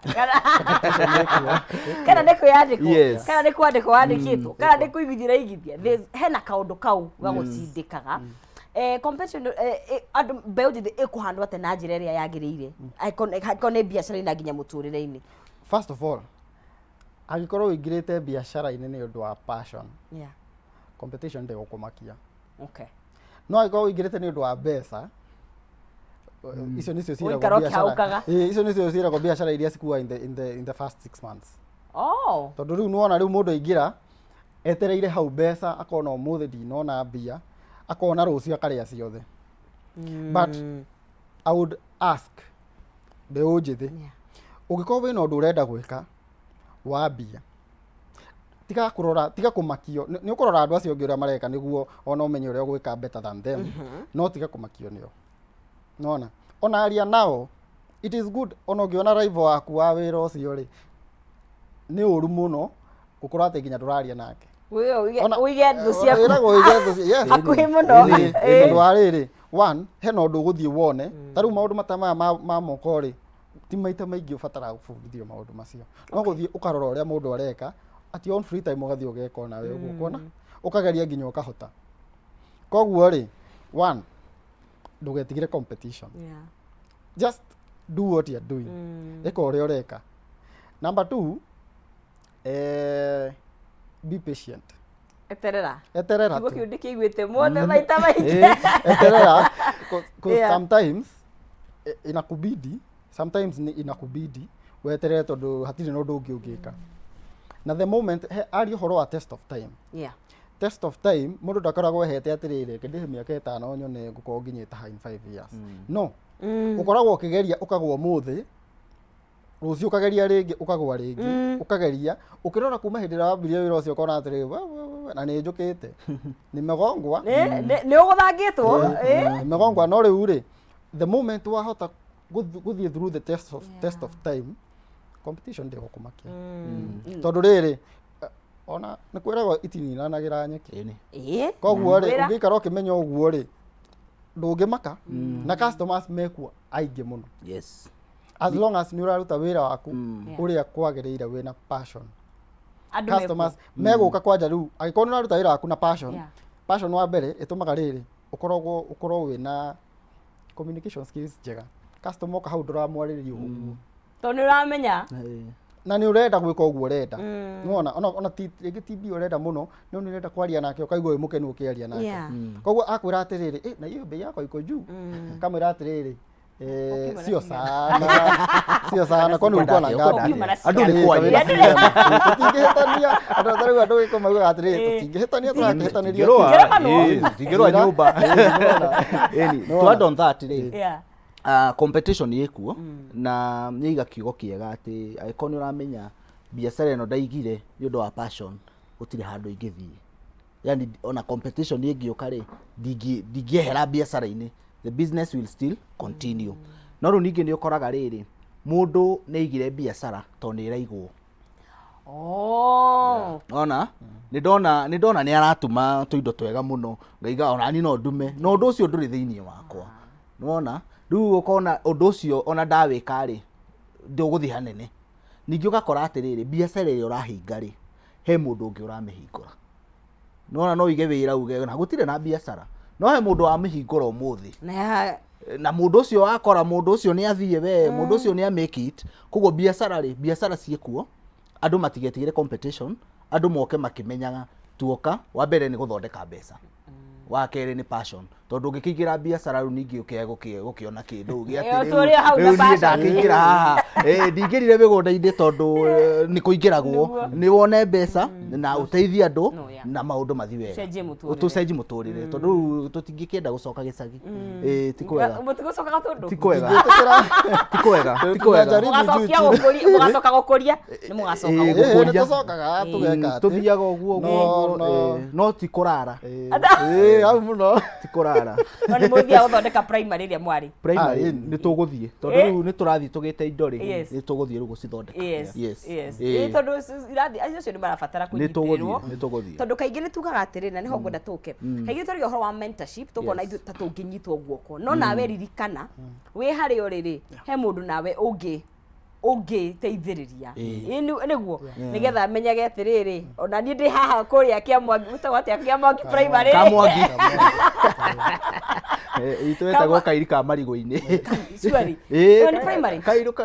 kana nĩ kwĩyandĩkwo, kana nĩ kwandĩkwo wandĩkĩtwo, kana nĩ kũigithia ũraigithia, hena kaũndũ kau gagũtindĩkaga. Competition, andũ mbeũ njĩthĩ ĩkũhandwo atĩa na njĩra ĩrĩa yagĩrĩire, angĩkorwo nĩ biacara-inĩ na nginya mũtũrĩre-inĩ? First of all, angĩkorwo ũingĩrĩte biacara-inĩ nĩ ũndũ wa passion, competition ndĩgũkũmakia. No angĩkorwo ũingĩrĩte nĩ ũndũ wa mbeca, icio nĩcio ciĩragwo Ũikara biacara. ũkĩhaũkaga. Ĩĩ, icio nĩcio ciĩragwo biacara iria cikua in the first 6 months. Tondũ rĩu nĩwona rĩu mũndũ aingĩra etereire hau mbeca, akona ũmũthĩ ndinona mbia, akona rũciũ akarĩa ciothe. But I would ask mbeũ njĩthĩ, ũngĩkorwo wĩna ũndũ ũrenda gwĩka wambia, tiga kũrora, tiga kũmakio nĩ ũkũrora andũ acio angĩ ũrĩa mareka nĩguo ona ũmenye ũrĩa ũgwĩka better than them, no tiga kũmakio nĩo. Nona ona aria nao. It is good ona ũngĩona rival waku wa wĩra ũcio rĩ, nĩ ũru mũno gũkorwo atĩ nginya ndũraria nake. Ũige thũ ciaku Wĩragwo ũige thũ yes. hakuhĩ mũno. Ĩĩ, tondũ wa rĩrĩ, one, hena ũndũ ũgũthiĩ wone, ta rĩu maũndũ mata maya ma moko rĩ, ti maita maingĩ ũbataraga gũbundithio maũndũ macio. No gũthiĩ ũkarora ũrĩa mũndũ areka, at your own free time ũgathiĩ ũgeka onawe ũguo, ũkona? Ũkageria nginya ũkahota. Koguo rĩ, one, ndũgetigĩre competition. Just do what you are doing. Ĩka ũrĩa ũreka. Number two, be patient. Eterera. Eterera Kiugo tu. kĩu ndĩkĩiguĩte mothe maita maingĩ. Eterera. 'Cause sometimes inakubidi, sometimes ni inakubidi weterere tondũ hatirĩ na ũndũ ũngĩ ũngĩka. Na the moment he aria ũhoro wa test of time. Test of time mũndũ ndakoragwo ehete atĩrĩrĩ, reke ndĩhe mĩaka ĩtano nyone ngũkorwo nginyĩte ha in 5 years. No, ũkoragwo ũkĩgeria ũkagwa ũmũthĩ, rũciũ ũkageria rĩngĩ, ũkagwa rĩngĩ, ũkageria, ũkĩrora kuma hĩndĩ ĩrĩa wambirie wĩra ũcio ũkona atĩrĩrĩ, we, we, we, we, na nĩ njũkĩte, nimegongwa. Nĩ ũgũthangĩtwo. Nimegongwa, no rĩu rĩ, the moment wahota gũthiĩ through the test of time, competition ndĩgũkũmakia. Tondũ rĩrĩ, ona nĩ kwĩragwo itininanagĩra nyeki. Koguo rĩ, Wĩra. ũngĩikara ũkĩmenya ũguo rĩ, ndũngĩmaka, na customers mekuo aingĩ mũno. As long as nĩ ũraruta wĩra waku ũrĩa kwagĩrĩire wĩna passion. Andũ mekuo. Customers megũka kwanja rĩu, angĩkorwo nĩ ũraruta wĩra waku na passion, passion wa mbere ĩtũmaga rĩrĩ, ũkorwo wĩna communication skills njega. Customer oka hau ndũramwarĩria ũguo. Tondũ nĩ ũramenya. Na nĩ ũrenda gwĩka ũguo ũrenda. Nĩwona, ona ti, rĩngĩ ti mbia ũrenda mũno, no nĩ ũrenda kwaria nake ũkaigua wĩ mũkenu ũkĩaria nake. Koguo akwĩra atĩrĩrĩ, na hiyo bei yakwa iko juu. Akamwĩra atĩrĩrĩ, Ukiuma na sio cigana. sana. Sio sana, kwani ulikuwa na ngapi? Ukiuma na Andũ nĩ cigana. kwaria. Tũtingĩhĩtania. Andũ ta rĩu andũ gĩkũ maugaga atĩrĩrĩ, tũtingĩhĩtania, tũrakĩhĩtanĩria Tũtingĩrũa. Tũtingĩremanwo. Tũtingĩrũa nyũmba. Ĩni, to add on that rĩ, competition ĩkuo, na nĩiga kiugo kĩega atĩ angĩkorwo nĩ ũramenya biacara ĩno ndaigire nĩ ũndũ wa passion, gũtirĩ handũ ingĩthiĩ. Yani ona competition ĩngĩũka rĩ, ndingĩehera biacara-inĩ, the business will still continue. No rĩu ningĩ nĩ ũkoraga rĩrĩ, mũndũ nĩ aigire biacara tondũ nĩ ĩraigwo. Ona nĩ ndona, nĩ ndona nĩ aratuma tũindo twega mũno, ngaiga ona niĩ no ndume, na ũndũ ũcio ndũrĩ thĩiniĩ wakwa. Nĩwona? Rĩu ũkona ũndũ ũcio ona ndawĩka rĩ, ndũgũthiĩ hanene. Ningĩ ũgakora atĩrĩrĩ, biacara ĩrĩa ũrahinga rĩ, he mũndũ ũngĩ ũramĩhingũra. Nĩwona no ũige wĩra uge na gũtirĩ na biacara, no he mũndũ wamĩhingũra ũmũthĩ. Na ya- Na mũndũ ũcio wakora, mũndũ ũcio nĩ athiĩ we, mũndũ ũcio nĩ a make it. Koguo biacara rĩ, biacara ciĩkuo, andũ matigetigĩre competition, andũ moke makĩmenyaga tuoka, wa mbere nĩ gũthondeka mbeca. Wa kerĩ nĩ passion. Tondũ ũngĩkĩingĩra biacara rĩu ningĩ ũkĩage gũkĩona kĩndũ ũgĩ atĩ Ũtũũre hau na rĩu niĩ passion. ndakĩingĩra haha. Ndingĩrire mĩgũnda-inĩ tondũ nĩ kũingĩragwo. Nĩ wone mbeca na ũteithie andũ No, yeah. na maũndũ mathiĩ wega. Ũcenjie mũtũrĩre. Tũcenjie mũtũrĩre. Tondũ rĩu tũtingĩkĩenda gũcoka gĩcagi. Ti kwega. Mũtigũcoka gatũndũ? Ti kwega. Ti kwega. Ti kwega. Tũtinajaribu Mũgacokia juu chini. gũkũria, mũgacoka gũkũria. Nĩ mũgacoka gũkũria. Gũkũria. Nĩ tũcokaga tũgeka atĩ. Tũthiaga ũguo, No, ũguo, no. no ti kũrara. Hau mũno. Ti kũrara. No nĩ mũthiaga gũthondeka primary ĩrĩa mwarĩ. Primary Ĩni. nĩ tũgũthiĩ. Tondũ rĩu nĩ tũrathiĩ tũgĩte indo rĩ, nĩ tũgũthiĩ rĩu gũcithondeka. Yes. Yes. Yes. Tondũ irathi acio nĩ marabatara Nĩ tũgũthiĩ, kũnyitĩrĩrwo. nĩ tũgũthiĩ. Tondũ kaingĩ nĩ tugaga atĩrĩ, na nĩho ngwenda tũke. Kaingĩ twaria ũhoro wa mentorship, tũkona ithuĩ ta tũngĩnyitwo guoko. No nawe ririkana, wĩ harĩa ũrĩ rĩ, he mũndũ nawe ũngĩ ũngĩteithĩrĩria. Ĩĩ nĩguo. Nĩgetha amenyage atĩrĩrĩ, ona niĩ ndĩ haha kũrĩa Kĩamwangi, gwĩtagwo atĩa Kĩamwangi primary? Kamwangi. Itũ ĩtagwo kairi ka marigũ-inĩ. Surely. Ĩyo nĩ primary?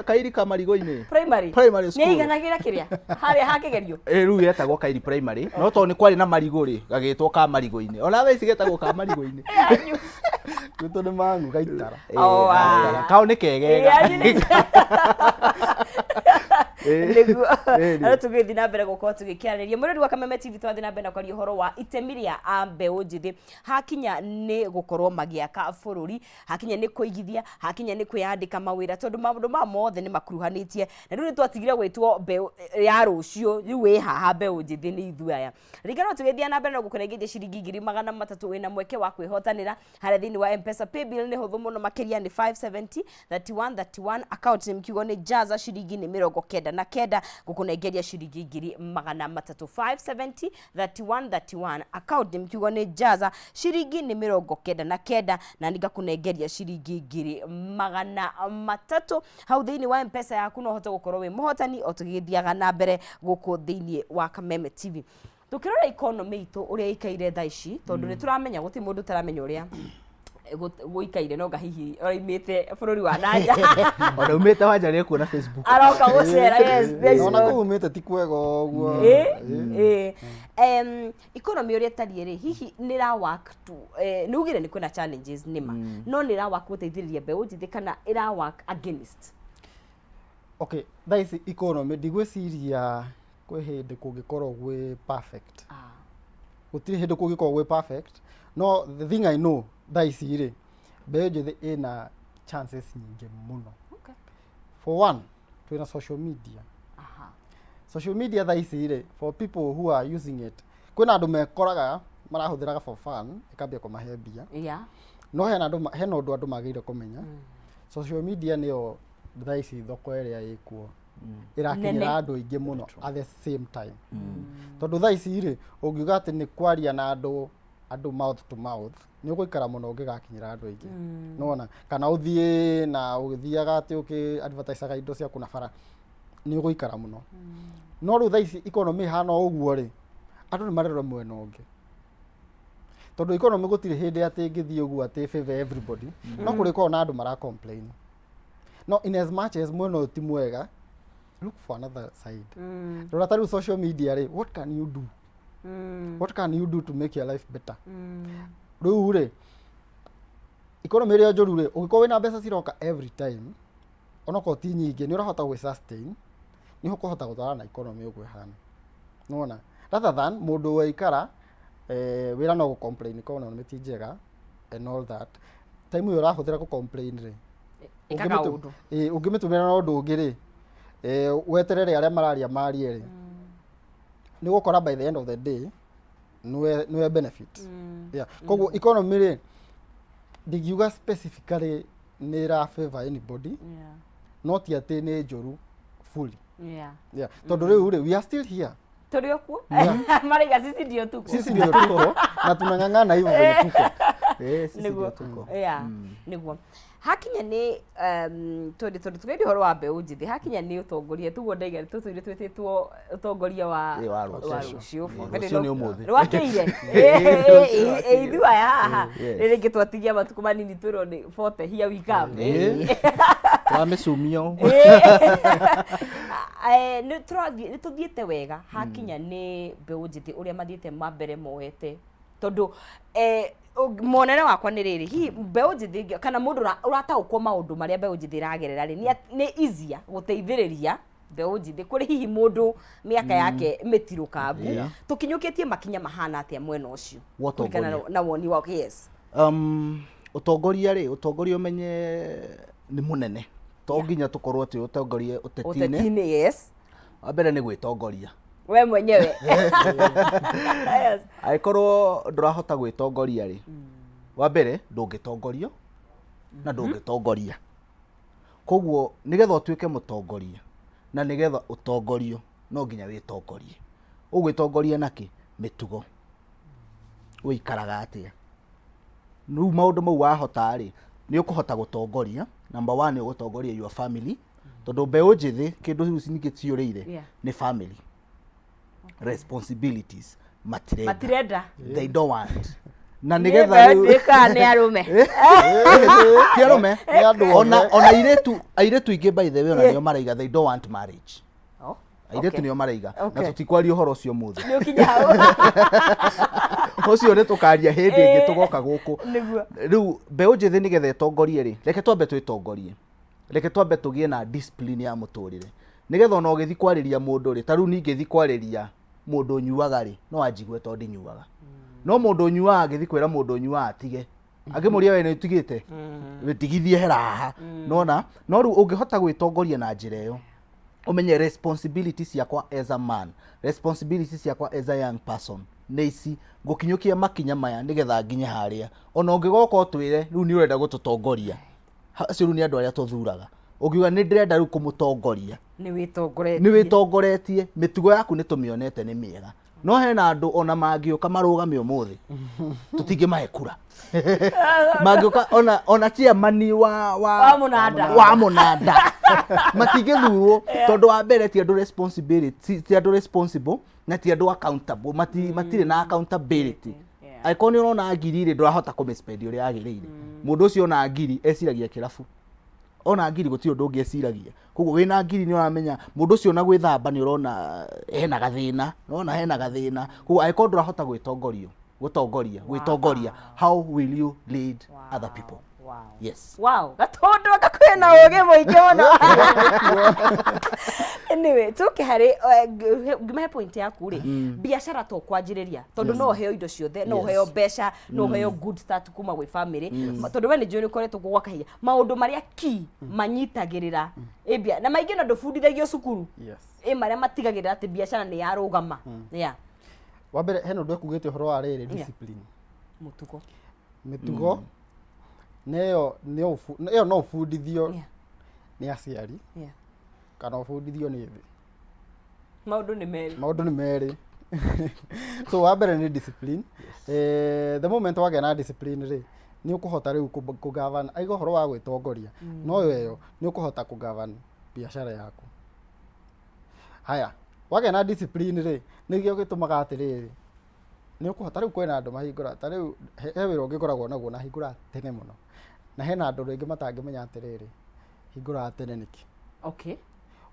Kairi ka marigũ-inĩ. Primary? Primary school. Nĩ ĩiganagĩra kĩrĩa? Harĩa ha kĩgerio? Rĩu getagwo Kairi primary, no tondũ nĩ kwarĩ na marigũ rĩ, gagĩtwo ka marigũ-inĩ. Ona thaa ici getagwo ka marigũ-inĩ. Gwitũ nĩ mangu gaitara. Oh, ah. Kao nĩ kegega. Yanyu nĩ- Nĩguo. Ĩĩ. Na tũgĩthiĩ na mbere gũkorwo tũgĩkĩarĩrĩria mũrori wa Kameme TV, twathiĩ na mbere na kwaria ũhoro wa itemi rĩa a mbeũ njĩthĩ hakinya nĩ gũkorwo magĩaka bũrũri, hakinya nĩ kũigithia, hakinya nĩ kwĩyandĩka mawĩra, tondũ maũndũ maya mothe nĩ makuruhanĩtie. Na rĩu nĩ twatigire gwĩtwo mbeũ ya rũciũ, rĩu wĩ haha mbeũ njĩthĩ nĩ ithuĩ aya. Ririkana tũgĩthiĩ na mbere na gũkũnengeria ciringi 300,000, wĩna mweke wa kwĩhotanĩra harĩa thĩinĩ wa Mpesa. Paybill nĩ hũthũ mũno makĩria, nĩ 570 31 31, account name kiugo nĩ Jaza, ciringi nĩ 99, gũkũnengeria ciringi 300,000. 570 31 31, account name kiugo nĩ Jaza, ciringi nĩ 99, na ningakũnengeria ciringi 300,000 hau thĩinĩ wa Mpesa yaku, no ũhote gũkorwo wĩ mũhotani o tũgĩthiaga na mbere gũkũ thĩinĩ wa Kameme TV. Tũkĩrora economy itũ ũrĩa ĩikaire thaa ici, tondũ nĩ tũramenya gũtirĩ mũndũ ũtaramenya ũrĩa gũikaire, no nga hihi oraimĩte bũrũri wa nanja. Ona umĩte wanja nĩ kuona Facebook. Aroka gũcera, yes, yes. Ona kũu umĩte ti kwega ũguo. Ĩ economy ũrĩa ĩtariĩ rĩ, hihi nĩ ĩra work tu, nĩ ugire nĩ kwĩna challenges nĩma, no nĩ ĩra work gũteithĩrĩria mbeũ njĩthĩ kana ĩra work against? Okay, thaa ici economy ndigwĩciria kwĩ hĩndĩ kũngĩkorwo gwĩ perfect. Gũtirĩ hĩndĩ kũngĩkorwo gwĩ perfect, no the thing I know, thaa ici rĩ, mbeũ njĩthĩ ĩna chances nyingĩ mũno. For one, twĩna social media. Social media thaa ici rĩ, for people who are using it, kwĩna andũ mekoraga marahũthĩraga for fun, ĩkambia kũmahe mbia. No hena andũ hena ũndũ andũ magĩrĩire kũmenya, social media nĩyo thaa ici thoko ĩrĩa ĩkuo ĩrakinyĩra Nene. andũ aingĩ mũno at the same time, tondũ thaa ici rĩ, ũngiuga atĩ nĩ kwaria na andũ mouth to mouth, nĩ ũgũikara mũno ũngĩgakinyĩra andũ aingĩ, nĩwona? Kana ũthiĩ na ũgĩthiaga atĩ ũkĩ advertisaga indo ciaku na bara, nĩ ũgũikara mũno. No rĩu thaa ici economy ĩhana o ũguo rĩ, andũ nĩ marerora mwena ũngĩ, tondũ economy gũtirĩ hĩndĩ atĩ ĩngĩthiĩ ũguo atĩ favor everybody. No kũrĩkorwo na andũ mara complain, no in as much as mwena ũyũ ti mwega, look for another side. Rora ta rĩu social media rĩ, what can you do? What can you do to make your life better? Rĩu rĩ, economy ĩrĩa njũru rĩ, ũngĩkorwo wĩna mbeca ciroka every time, onokorwo ti nyingĩ, nĩ ũrahota gwĩ sustain, nĩ ũkũhota gũtwarana na economy ũguo ĩhana, nĩwona? Rather than mũndũ waikara wĩra no gũ complain economy ti njega and all that. Time ĩyo ũrahũthĩra gũ complain rĩ, Ĩka kaũndũ. Ĩ, ũngĩmĩtũmĩra na ũndũ ũngĩ rĩ, weterere arĩa mararia marie rĩ, nĩ ũgũkora by the end of the day nĩwe benefit. Yeah. Koguo economy rĩ, ndingiuga specifically nĩ ĩra favor anybody, no ti atĩ nĩ njũru fully. Yeah. Tondũ rĩu rĩ, we are still here. Tũrĩ o kuo. Maraiga sisi ndio tuko. Sisi ndio tuko na tunang'ang'ana hivyo venye tuko. Eh, sisi Nĩguo. ndio tuko. Yeah, nĩguo. Hakinya nĩ tondũ tũgeria ũhoro wa mbeũ njĩthĩ, hakinya nĩ ũtongoria, tuguo ndaiga tũtũire twĩtĩtwo ũtongoria wa Ĩ, wa rũciũ. wa rũciũ. Ĩ, rũciũ nĩ ũmũthĩ. Rwakĩire. Rũciũ. Ithuĩ aya haha Yes. rĩrĩ twatigia matukũ manini twĩrwo nĩ 40, here we come. Tũramĩcumio. Nĩ tũrathiĩ, nĩ tũthiĩte wega hakinya nĩ mbeũ njĩthĩ ũrĩa mathiĩte mambere moete, tondũ muonere wakwa nĩ rĩrĩ, hihi mbeũ njĩthĩ kana mũndũ ũrataũkwo maũndũ marĩa mbeũ njĩthĩ ĩragerera rĩ, nĩ easier gũteithĩrĩria mbeũ njĩthĩ kũrĩ hihi mũndũ mĩaka yake mĩtirũkangu. Tũkinyũkĩtie makinya mahana atĩa mwena ũcio Wa kũringana ũtongoria? na woni waku? Yes. Ũtongoria rĩ, ũtongoria ũmenye nĩ mũnene, to nginya tũkorwo atĩ ũtongorie ũteti-inĩ. Ũteti-inĩ, yes. Wa mbere nĩ gwĩtongoria we mwenyewe, yes. Angĩkorwo ndũrahota gwĩtongoria rĩ, wa mbere ndũngĩtongorio na ndũngĩtongoria. Koguo nĩgetha ũtuĩke mũtongoria na nĩgetha ũtongorio, no nginya wĩtongorie. Ũgwĩtongoria nakĩ? Mĩtugo, ũikaraga atĩa? Rĩu maũndũ mau wahota rĩ, nĩ ũkũhota gũtongoria. Number one, nĩ ũgũtongoria your family, tondũ mbeũ njĩthĩ kĩndũ rĩu ningĩ ciũrĩire nĩ family responsibilities, matirenda. Matirenda. They don't want. Na Nĩ nĩgetha mbeũ rĩu ĩtuĩkaga nĩ arũme. Ti arũme. Nĩ andũ Ona othe. ona airĩtu aingĩ, by the way, ona nĩo maraiga they don't want marriage. Oh, Airĩtu nĩo maraiga na tũtikwaria ũhoro ũcio mũthĩ. Nĩ ũkinya hau. Ũcio nĩ tũkaria hĩndĩ ĩngĩ tũgoka gũkũ. Nĩguo. Rĩu mbeũ njĩthĩ nĩgetha ĩtongorie rĩ, reke twambe twĩtongorie, reke twambe tũgĩe na discipline ya mũtũrĩre. Nĩgetha ona ũgĩthiĩ kwarĩria mũndũ rĩ, ta rĩu niĩ ingĩthiĩ kwarĩria mũndũ ũnyuaga rĩ, no anjigue tondũ ndinyuaga. No mũndũ ũnyuaga angĩthiĩ kwĩra mũndũ ũnyuaga atige, angĩmũria we nĩ ũtigĩte, tigithie hera haha. Nona? No rĩu ũngĩhota gwĩtongoria na njĩra ĩyo, ũmenye responsibility ciakwa as a man, responsibility ciakwa as a young person nĩ ici, ngũkinyũkia makinya maya nĩgetha nginye harĩa. Ona ũngĩgoka ũtwĩre rĩu nĩ ũrenda gũtũtongoria, acio rĩu nĩ andũ arĩa tũthuraga. Ũngiuga nĩ ndĩrenda rĩu kũmũtongoria, Nĩ wĩtongoretie. Nĩ wĩtongoretie, mĩtugo yaku nĩ tũmĩonete nĩ mĩega. No hena andũ ona mangĩũka marũgame ũmũthĩ, tũtingĩmahe kura. Mangĩũka ona chairman wa Wa mũnanda. Wa mũnanda. Matingĩthurwo tondũ wa mbere ti andũ responsibility, ti andũ responsible na ti andũ accountable, matirĩ na accountability. Angĩkorwo nĩ ũrona ngiri rĩ, ndũrahota kũmĩ spend ũrĩa yagĩrĩire. Mũndũ ũcio ona ngiri eciragia kĩrabu. Ona ngiri gũtirĩ ũndũ ũngĩ eciragia. Koguo wĩna ngiri nĩ ũramenya mũndũ ũcio ona gwĩthamba nĩ ũrona hena gathĩna, ũrona hena gathĩna. Koguo angĩkorwo ndũrahota gwĩtongorio, gũtongoria, gwĩtongoria, how will you lead other people? Wow. Yes. Wow, gatũndũ anga kwĩna ũgĩ mũingĩ mũno. Anyway, tũke harĩ ngĩmahe point yaku rĩ, biacara to kwanjĩrĩria tondũ no ũheo indo ciothe, no ũheo mbeca, no ũheo good start kuma gwĩ family, tondũ we nĩ njũĩ nĩ ũkoretwo kuo gwa kahinda. Maũndũ marĩa key manyitagĩrĩra ĩ na maingĩ no ndũbundithagio cukuru. Yes. Ĩ marĩa matigagĩrĩra atĩ biacara nĩ yarũgama. Yeah. Wa mbere hena ũndũ ekugĩte ũhoro wa rĩrĩ discipline. Mũtugo. Mĩtugo nĩyo ĩyo no ũbundithio nĩ aciari kana ũbundithio nĩ thĩ. Maũndũ nĩ merĩ. Maũndũ nĩ merĩ. So wa mbere nĩ discipline. The moment wagĩa na discipline rĩ, nĩ ũkũhota rĩu kũ govern aiga ũhoro wa gwĩtongoria. No ĩyo nĩ ũkũhota kũ govern biacara yaku. Haya, wagĩa na discipline rĩ, nĩkĩo gĩtũmaga atĩrĩrĩ, nĩ ũkũhota rĩu kwĩna andũ mahingũra ta rĩu he wĩra ũngĩ ngoragwo naguo na hingũraga tene mũno. Na hena andũ rĩngĩ matangĩmenya atĩrĩrĩ, hingũraga tene nĩkĩ.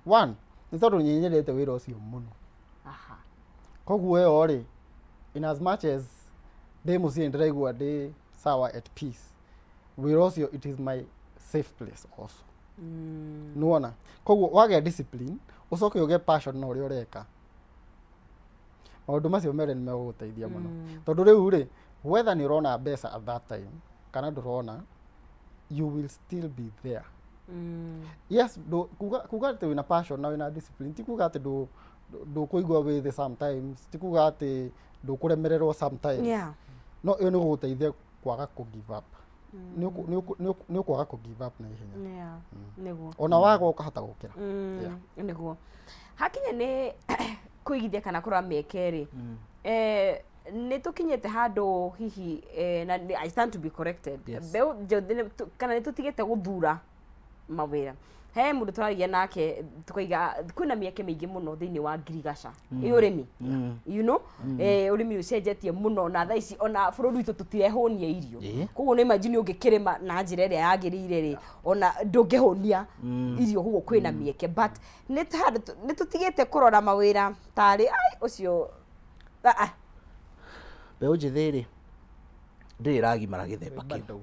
One, nĩ tondũ nĩ nyendete wĩra ũcio mũno. Koguo ĩyo rĩ, in as much as ndĩ mũciĩ ndĩraigua ndĩ sawa at peace, wĩra ũcio it is my safe place also. Nĩwona? Koguo wagĩa discipline, ũcoke ũgĩe passion na ũrĩa ũreka. Maũndũ macio merĩ nĩ megũgũteithia mũno. Tondũ rĩu rĩ, whether nĩ ũrona mbeca at that time kana ndũrona, you will still be there. Yes, kuga atĩ wĩna passion na wĩna discipline ti kuga atĩ ndũkũigua wĩ thĩ sometimes, ti kuga atĩ ndũkũremererwo sometimes. No ĩyo nĩ gũgũteithia kwaga kũ give up. Nĩ ũkwaga kũ give up na ihenya. Nĩguo. Ona wagwa ũkahota gũkĩra. Nĩguo. Hakinya nĩ kũigithia kana kũrora mĩeke rĩ, nĩ tũkinyĩte handũ hihi na I stand to be corrected. Mbeũ njĩthĩ kana nĩ tũtigĩte gũthura mawĩra. He mũndũ tũraragia nake tukaiga kwĩna mĩeke mĩingĩ mũno thĩinĩ wa ngirigaca ĩ ũrĩmi. You know? Ũrĩmi ũcenjetie mũno na thaa ici ona bũrũri witũ tũtirehũnia irio. Koguo nĩ imagine ũngĩkĩrĩma na njĩra ĩrĩa yagĩrĩire rĩ, ona ndũngĩhũnia irio, koguo kwĩna mĩeke. But nĩ nĩ tũtigĩte kũrora mawĩra tarĩ ai ũcio Mbeũ njĩthĩ rĩ, ndĩrĩ ĩragimara gĩthemba kĩu.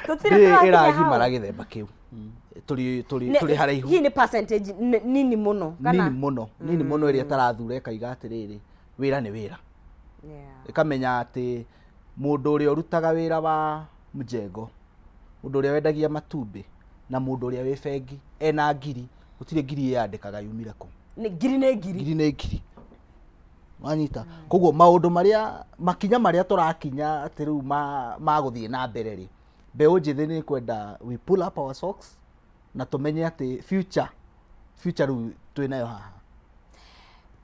Tũtirĩ Ndĩrĩ tũrakinya ĩragimara hau. gĩthemba kĩu. Tũrĩ haraihu. Hihi nĩ percentage nini mũno kana? Nini mũno, nini mũno ĩrĩa ĩtarathura ĩkaiga atĩrĩrĩ, wĩra nĩ wĩra. Ĩkamenya atĩ mũndũ ũrĩa ũrutaga wĩra wa mjengo, mũndũ ũrĩa wendagia matumbĩ na mũndũ ũrĩa wĩ bengi ena ngiri, gũtirĩ ngiri ĩyandĩkaga yumire kũ. Nĩ ngiri nĩ ngiri. Ngiri nĩ ngiri. Wanyita? Koguo maũndũ marĩa, makinya marĩa tũrakinya atĩ rĩu ma gũthiĩ na mbere rĩ, mbeũ njĩthĩ nĩ kwenda we pull up our socks na tũmenye atĩ future rĩu twĩnayo haha.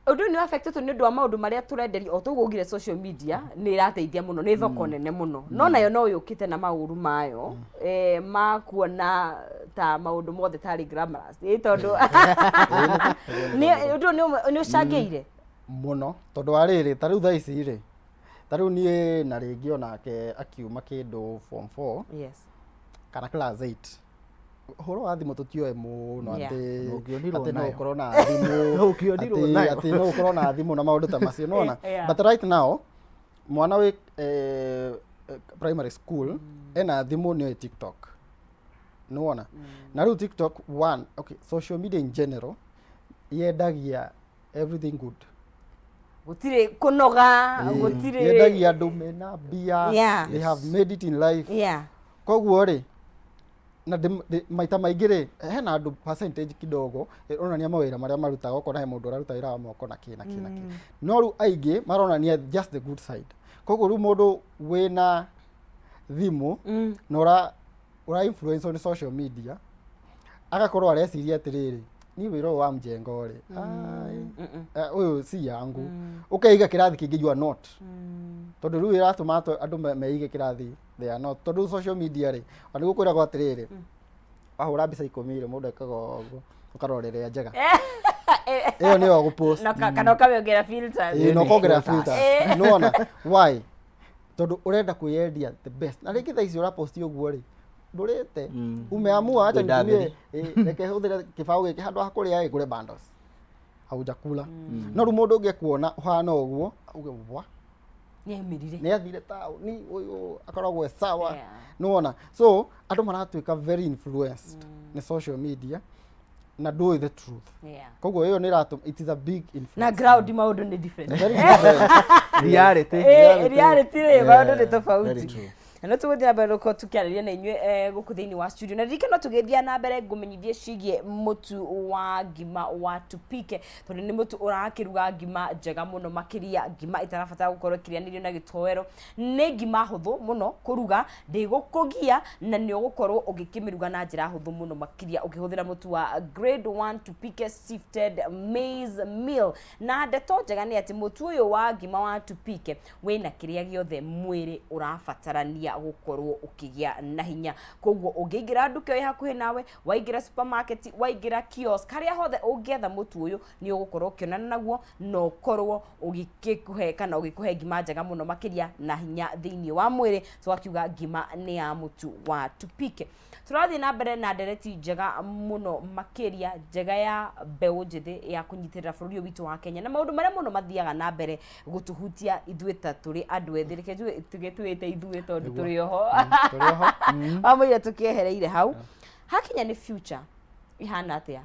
Ũndũ ũyũ nĩ affected nĩ ũndũ wa maũndũ marĩa tũrenderio o toguo ugire social media nĩ ĩrateithia mũno, nĩ thoko nene mũno, no nayo no yũkĩte na maũru mayo, ma kuona ta maũndũ mothe tarĩ glamorous, tondũ nĩ ũndũ ũyũ nĩ ũcangĩire mũno tondũ wa rĩrĩ, ta rĩu thaa ici rĩ, ta rĩu niĩ na rĩngĩ onake akiuma kĩndũ form 4 kana class 8, ũhoro wa thimũ tũtioĩ mũno atĩ Ũngĩonirwo atĩ no nayo. ũkorwo na thimũ, Ũngĩonirwo nayo. atĩ no ũkorwo na thimũ na maũndũ ta macio, nĩwona? But right now mwana wĩ primary school ena thimũ, nĩoĩ TikTok. Nĩwona? Na rĩu TikTok one, okay, social media in general yendagia everything good. Gũtirĩ kũnoga, gũtirĩ. Yendagia andũ mena mbia, they have made it in life. Koguo rĩ, na maita maingĩ rĩ, hena andũ percentage kidogo ĩronania mawĩra marĩa marutaga, ũkona he mũndũ ũraruta wĩra wa moko na kĩ na kĩ na kĩ. No rĩu aingĩ maronania just the good side. Koguo rĩu mũndũ wĩna thimũ na ũra influence nĩ social media agakorwo areciria atĩrĩrĩ, niĩ wĩra ũyũ wa mjengo rĩ, ai, ũyũ si yangu. Ũkeiga kĩrathi kĩngĩ, you are not. Tondũ rĩu ĩratũma andũ meige kĩrathi they are not. Tondũ social media rĩ, ona nĩguo kwĩragwo atĩrĩrĩ, wahũra mbica 10 rĩ, mũndũ ekaga ũguo, ũkarora ĩrĩa njega. Ĩyo nĩyo ũgũpost. Na kana ũkamĩongerera filters. Ĩĩ, na ũkongerera Filters. filters. Nĩwona? Why? Tondũ ũrenda kwĩyendia the best. Na rĩngĩ thaa ici ũraposti ũguo rĩ, ndũrĩte. Umeamua acha Kwenda nitumie, reke hũthĩre kĩbaũ gĩkĩ handũ ha kũrĩa ĩ, ngũre bundles. Haujakula. No rĩu mũndũ ũngĩ ekuona ũhana ũguo, auge wa. Nĩaumĩrire. Nĩathire taũni, ũyũ akoragwo e sawa. Nĩwona? So, andũ maratuĩka very influenced nĩ social media na ndũĩ the truth. Koguo ĩyo nĩ ĩratũma, it is a big influence. Na ground maũndũ nĩ different. Very different. Reality. Reality rĩ, maũndũ nĩ Very tofauti. true. Na no tũgũthiĩ na mbere gũkorwo tũkĩarĩria na inyuĩ gũkũ thĩinĩ wa studio, na ririkana tũgĩthiĩ na mbere ngũmenyithie ciĩgiĩ mũtu wa ngima wa Tupike, tondũ nĩ mũtu ũrakĩruga ngima njega mũno makĩria, ngima ĩtarabatara gũkorwo ĩkĩrĩanĩrio na gĩtoero. Nĩ ngima hũthũ mũno kũruga, ndĩgũkũgia, na nĩ ũgũkorwo ũgĩkĩmĩruga na njĩra hũthũ mũno makĩria ũkĩhũthĩra mũtu wa grade 1 Tupike sifted maize meal. Na ndeto njega nĩ atĩ mũtu ũyũ wa ngima wa Tupike wĩna kĩrĩa gĩothe mwĩrĩ ũrabatarania gũkorwo ũkĩgĩa na hinya. Koguo ũngĩingĩra nduka ĩ hakuhĩ nawe, waingĩra supermarket, waingĩra kiosk, harĩa hothe ũngĩetha mũtu ũyũ nĩ ũgũkorwo ũkĩonana naguo na ũkorwo ũgĩkĩkũhe kana ũgĩkũhe ngima njega mũno makĩria na hinya thĩinĩ wa mwĩrĩ. Twakiuga ngima nĩ ya mũtu wa Tupike. Tũrathiĩ na mbere na ndereti njega mũno makĩria, njega ya mbeũ njĩthĩ ya kũnyitĩrĩra bũrũri ũyũ witũ wa Kenya na maũndũ marĩa mũno mathiaga na mbere gũtũhutia ithuĩ ta tũrĩ andũ ethĩ. Reke njuge tuge twĩte ithuĩ tondũ tũrĩ oho. Tũrĩ oho. Wamũira tũkĩehereire hau. Hakinya nĩ future ihana atĩa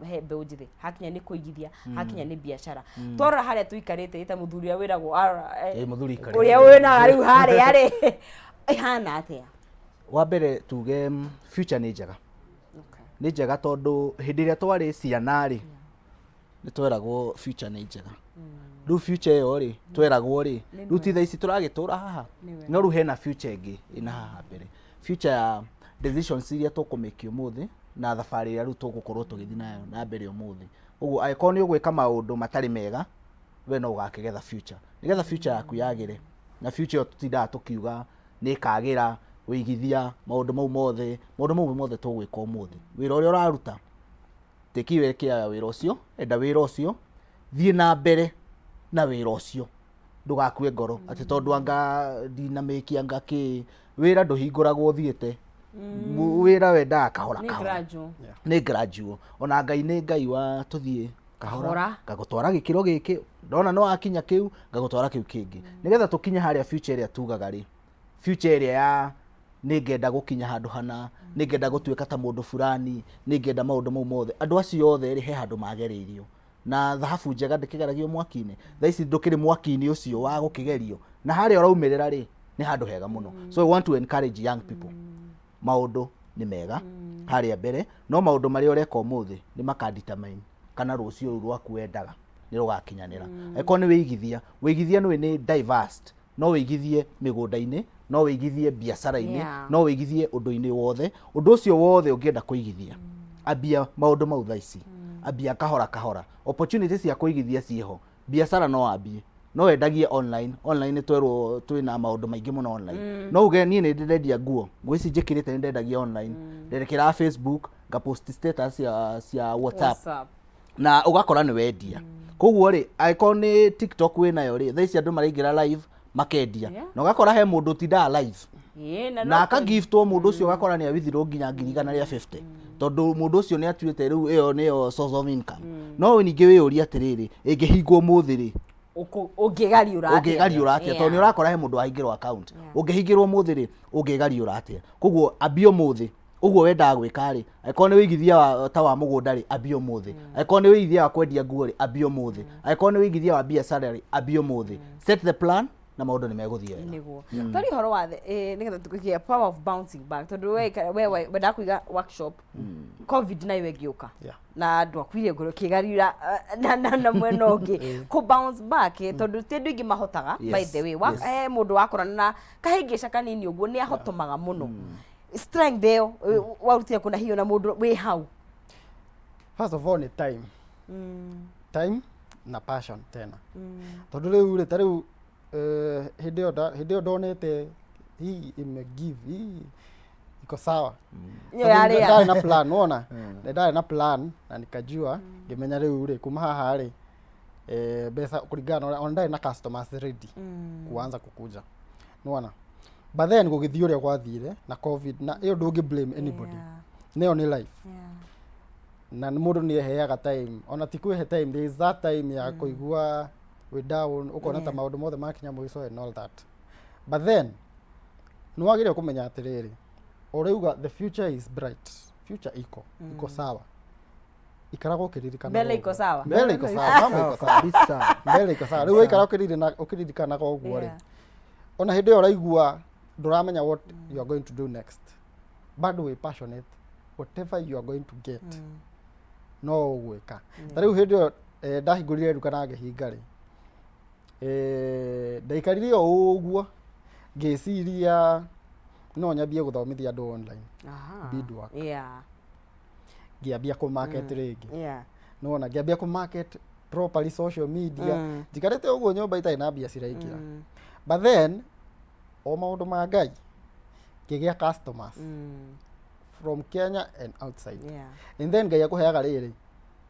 he mbeũ njĩthĩ, hakinya nĩ kũigithia, hakinya nĩ biacara, twarora harĩa tũikarĩte ĩta mũthuri ũrĩa wĩragwo arora, Mũthuri ikarĩte. Ũrĩa wĩnaga rĩu harĩa rĩ, ihana atĩa? Wa mbere tuge future nĩ njega. Nĩ njega tondũ hĩndĩ ĩrĩa twarĩ ciana rĩ, nĩ tweragwo future nĩ njega. Rĩu future ĩyo rĩ, tweragwo rĩ, rĩu ti thaa ici tũragĩtũra haha, no rĩu hena future ĩngĩ ĩna haha mbere, future ya decisions iria tũkũmĩki ũmũthĩ na thabarĩ ĩrĩa rĩu tũgũkorwo tũgĩthiĩ nayo na mbere ũmũthĩ. Ũguo angĩkorwo nĩ ũgwĩka maũndũ matarĩ mega, we no ũgakĩgetha future. Nĩgetha future yaku yagĩre, na future ĩyo tũtindaga tũkiuga nĩ ĩkagĩra, wĩigithia, maũndũ mau mothe, maũndũ mau mothe tũgwĩka ũmũthĩ. Wĩra ũrĩa ũraruta, take wĩra ya wĩra ũcio, enda wĩra ũcio, thiĩ na mbere na wĩra ũcio, ndũgakue ngoro atĩ tondũ anga ndinamĩkia anga kĩ, wĩra ndũhingũragwo ũthiĩte. Wĩra wendaga kahora Nĩ kahora. gradual. Nĩ gradual. Ona Ngai nĩ Ngai wa tũthiĩ kahora, Kahora. ngagũtwara gĩkĩro gĩkĩ, ndona nĩ wakinya kĩu, ngagũtwara kĩu kĩngĩ. Nĩgetha tũkinye harĩa future ĩrĩa tugaga rĩ, future ĩrĩa ya nĩ ngenda gũkinya handũ hana, nĩ ngenda gũtuĩka ta mũndũ fulani, nĩ ngenda maũndũ mau mothe. Andũ acio othe rĩ, he handũ magereirio. Na thahabu njega ndĩkĩgeragio mwaki-inĩ. Thaa ici ndũkĩrĩ mwaki-inĩ ũcio wa gũkĩgerio. Na harĩa ũraumĩrĩra rĩ, nĩ handũ hega mũno. So I want to encourage young people. Maũndũ nĩ mega harĩa mbere, no maũndũ marĩa ũreka ũmũthĩ nĩ maka determine kana rũciũ rũu rwaku wendaga nĩ rũgakinyanĩra. Angĩkorwo nĩ wĩigithia, wĩigithia nĩ nĩ diverse. No wĩigithie mĩgũnda-inĩ, no wĩigithie biacara-inĩ, no wĩigithie ũndũ-inĩ wothe. Ũndũ ũcio wothe ũngĩenda kũigithia, ambia maũndũ mau thaa ici. Ambia kahora kahora. Opportunity cia kũigithia ciĩho. Biacara no wambie. No wendagie online. Online nĩ twerwo twĩna maũndũ maingĩ mũno online. No uge niĩ nĩ ndĩrendia nguo. Nguo ici njĩkĩrĩte nĩ ndendagia online. Ndekĩraga Facebook, nga post status cia WhatsApp. WhatsApp. Na ũgakora nĩ wendia. Koguo rĩ, angĩkorwo nĩ TikTok wĩnayo rĩ, thaa ici andũ maraingĩra live makendia. Na ũgakora he mũndũ ũtindaga live. Ĩĩ, na Na no akagiftwo mũndũ ũcio, ũgakora nĩ awithirwo nginya 150,000, tondũ mũndũ ũcio nĩ atuĩte rĩu ĩyo nĩyo source of income. No ningĩ wĩyũrie atĩrĩrĩ, ĩngĩhingwo ũmũthĩ rĩ, Ũngĩgariũra atĩa? Ũngĩgariũra atĩa? Tondũ nĩ ũrakora he mũndũ wahingĩrwo account. Ũngĩhingĩrwo ũmũthĩ rĩ, ũngĩgariũra atĩa? Koguo ambia ũmũthĩ. Ũguo wendaga gwĩka rĩ, angĩkorwo nĩ wĩigithia wa, ta wa mũgũnda rĩ, ambia ũmũthĩ. Angĩkorwo nĩ wĩigithia wa kwendia nguo rĩ, ambia ũmũthĩ. Angĩkorwo nĩ wĩigithia wa biacara rĩ, ambia ũmũthĩ. Set the plan na maũndũ nĩ megũthiĩ wega. Niguo twari ũhoro wa nĩgetha tũkĩgĩa power of bouncing back, tondũ we wendaga kũiga workshop, COVID nayo ĩgĩũka na ndwakuire ngoro kĩgarira na mwena ũngĩ kũ bounce back, tondũ ti andũ aingĩ mahotaga. By the way, he mũndũ wakorana na kahĩngĩca kanini ũguo nĩ ahotomaga mũno. Strength ĩyo warutire kũ na hiyo na mũndũ wĩ hau? First of all nĩ time, time na passion tena, tondũ rĩu rĩ, ta rĩu hĩndĩ ĩyo ndonete hii imegive, hii iko sawa. Ĩyo yarĩ ya Ndarĩ na plan, wona ndarĩ na plan na nikajua, ngĩmenya rĩu rĩ, kuma haha rĩ, mbeca kũringana na ũrĩa ona ndarĩ na customers ready kuanza kukuja, nĩwona. But then gũgĩthiĩ ũrĩa gwathire na COVID, na ĩyo ndũngĩ blame anybody, nĩyo nĩ life. Na nĩ mũndũ nĩ eheaga time, ona ti kwĩhe time, there is that time ya kũigua wĩ down, ũkona ta maũndũ mothe makinya mũico and all that. But then nĩ wagĩrĩire kũmenya atĩrĩrĩ, ũrauga the future is bright, future iko sawa, ikaraga ũkĩririkanaga Mbele iko ũguo. Sawa. Mbele iko sawa, mambo iko sawa. Kabisa. Mbele iko sawa. Rĩu waikara ũkĩririkanaga ũguo rĩ, ona hĩndĩ ĩyo ũraigua ndũramenya what you are going to do next, bado wĩ passionate, whatever you are going to get no ũgwĩka. Ta rĩu hĩndĩ ĩyo ndahingũrire nduka na ngĩhinga rĩ, ndaikarire o ũguo ngĩciria no nyambie gũthomithia andũ online beadwork. Ngĩambia kũ market rĩngĩ, nĩwona, ngĩambia kũ market properly social media. Njikarĩte ũguo nyũmba itarĩ na mbia ciraingĩra, but then o maũndũ ma Ngai, ngĩgĩa customers from Kenya and outside. And then Ngai akũheaga rĩrĩ,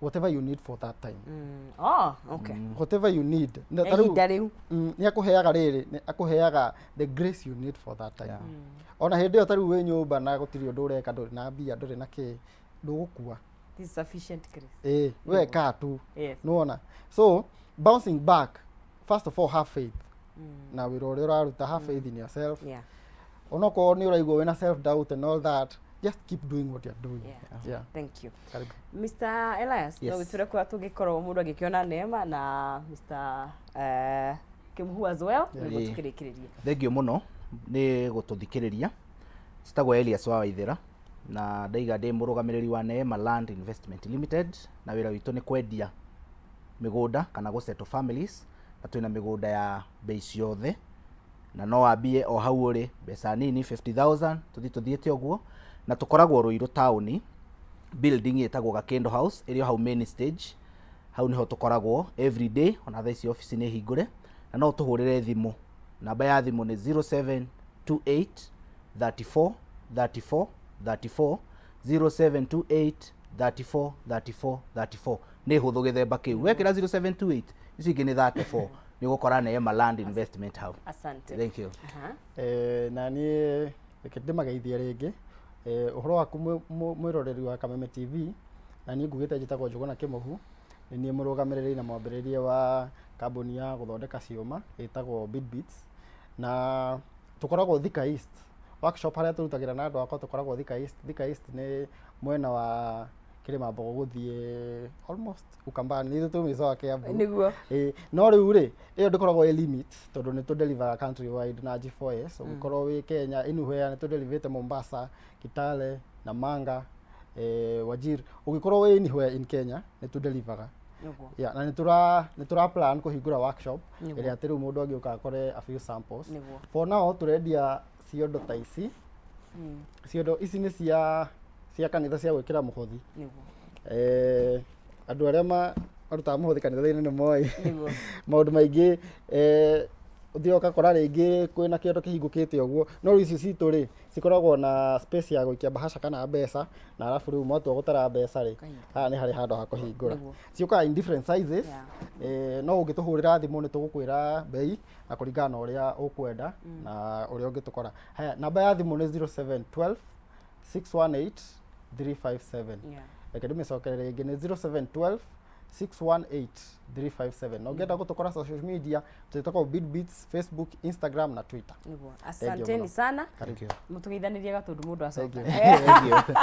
whatever you need for that time. Oh, okay. Whatever you need. Na ta rĩu- Ihinda rĩu. Nĩ akũheaga rĩrĩ, nĩ akũheaga the grace you need for that time. Ona hĩndĩ ĩyo ta rĩu wĩ nyũmba na gũtirĩ ũndũ ũreka, ndũrĩ na mbia, ndũrĩ na kĩ, ndũgũkua. This is sufficient grace. Ĩĩ, we kaa tu. Nĩwona. So bouncing back, first of all have faith na wĩra ũrĩa ũraruta, have faith in yourself. Onokorwo nĩ ũraigua wĩna self doubt and all that, just keep doing what you're doing. Yeah. Thank you. Karibu. Mr. Elias, Yes. no gĩture kũrĩa tũngĩkorwo mũndũ angĩkĩona Neema na Mr. Kimhu as well, nĩguo tũkĩrĩkĩrĩrie. Thengiũ mũno nĩ gũtũthikĩrĩria. Citagwo Elias wa Waithĩra na ndaiga ndĩ mũrũgamĩrĩri wa Neema Land Investment Limited, na wĩra witũ nĩ kwendia mĩgũnda kana gũ settle families, na twĩna mĩgũnda ya bei ciothe, na no wambie o hau ũrĩ mbeca nini 50,000 tũthiĩ tũthiĩte ũguo, na tũkoragwo Ruiru taũni, building ĩtagwo Gakendo House ĩrĩ o hau main stage. Hau nĩho tũkoragwo every day, ona thaa ici obici nĩ hingũre, na no ũtũhũrĩre thimũ. Namba ya thimũ nĩ 0728 34 34 34, 0728 34 34 34. Nĩ hũthũ gĩthemba kĩu, wekĩra 0728, icio ingĩ nĩ 34, nĩ ũgũkora Neema Land Investment hau. Asante. Thank you. Aha. Na niĩ reke ndĩmageithie rĩngĩ. Ũhoro waku mwĩroreri wa Kameme TV, na niĩ ngugĩte njĩtagwo Njũgũna Kĩmũhu, nĩ niĩ mũrũgamĩrĩri na mwambĩrĩria wa kambuni ya gũthondeka ciũma ĩtagwo Beadbeats, na tũkoragwo Thika East workshop harĩa tũrutagĩra na andũ akwa, tũkoragwo Thika East. Thika East nĩ mwena wa Kĩrĩma Mbogo gũthiĩ almost Ukambani, nĩ ithuĩ twĩ mũico wa Kiambu. Ĩĩ, no rĩu rĩ, ĩyo ndĩkoragwo ĩ limit tondũ nĩ tũ-deliveraga country wide na G4S. Ũngĩkorwo wĩ Kenya anywhere, nĩ tũ-deliverĩte Mombasa, Kitale, Namanga, Wajir. Ũngĩkorwo wĩ anywhere in Kenya, nĩ tũ-deliveraga. Yeah, na nĩ tũra plan kũhingũra workshop ĩrĩa atĩ rĩu mũndũ angĩũka akore a few samples. For now tũrendia ciondo ta ici. Ciondo ici nĩ cia kanitha cia gwĩkĩra mũhothi. Andũ arĩa marutaga mũhothi kanitha-inĩ nĩ moĩ maũndũ maingĩ. Ũthiaga ũgakora rĩngĩ kwĩna kĩondo kĩhingũkĩte ũguo, no rĩu ici citũ rĩ, cikoragwo na space ya gũikia bahasha kana mbeca, na arabu rĩu mwatua gũtara mbeca rĩ, haha nĩ harĩ handũ ha kũhingũra. Ciũkaga in different sizes. No ũngĩtũhũrĩra thimũ nĩ tũgũkwĩra bei na kũringana na ũrĩa ũkwenda na ũrĩa ũngĩtũkora. Haya, namba ya thimũ nĩ 0712 618 357. Reke ndĩmĩcokere rĩngĩ, nĩ 0712. 618 357. Na ũngĩenda gũtũkora social media, twĩtagwo Bidbeats, Facebook, Instagram na Twitter. Nĩguo. Thank you Asanteni mũno. sana. Karibu. Mũtũgeithanirie gatũndũ mũndũ Thank acoka. you. Thank you.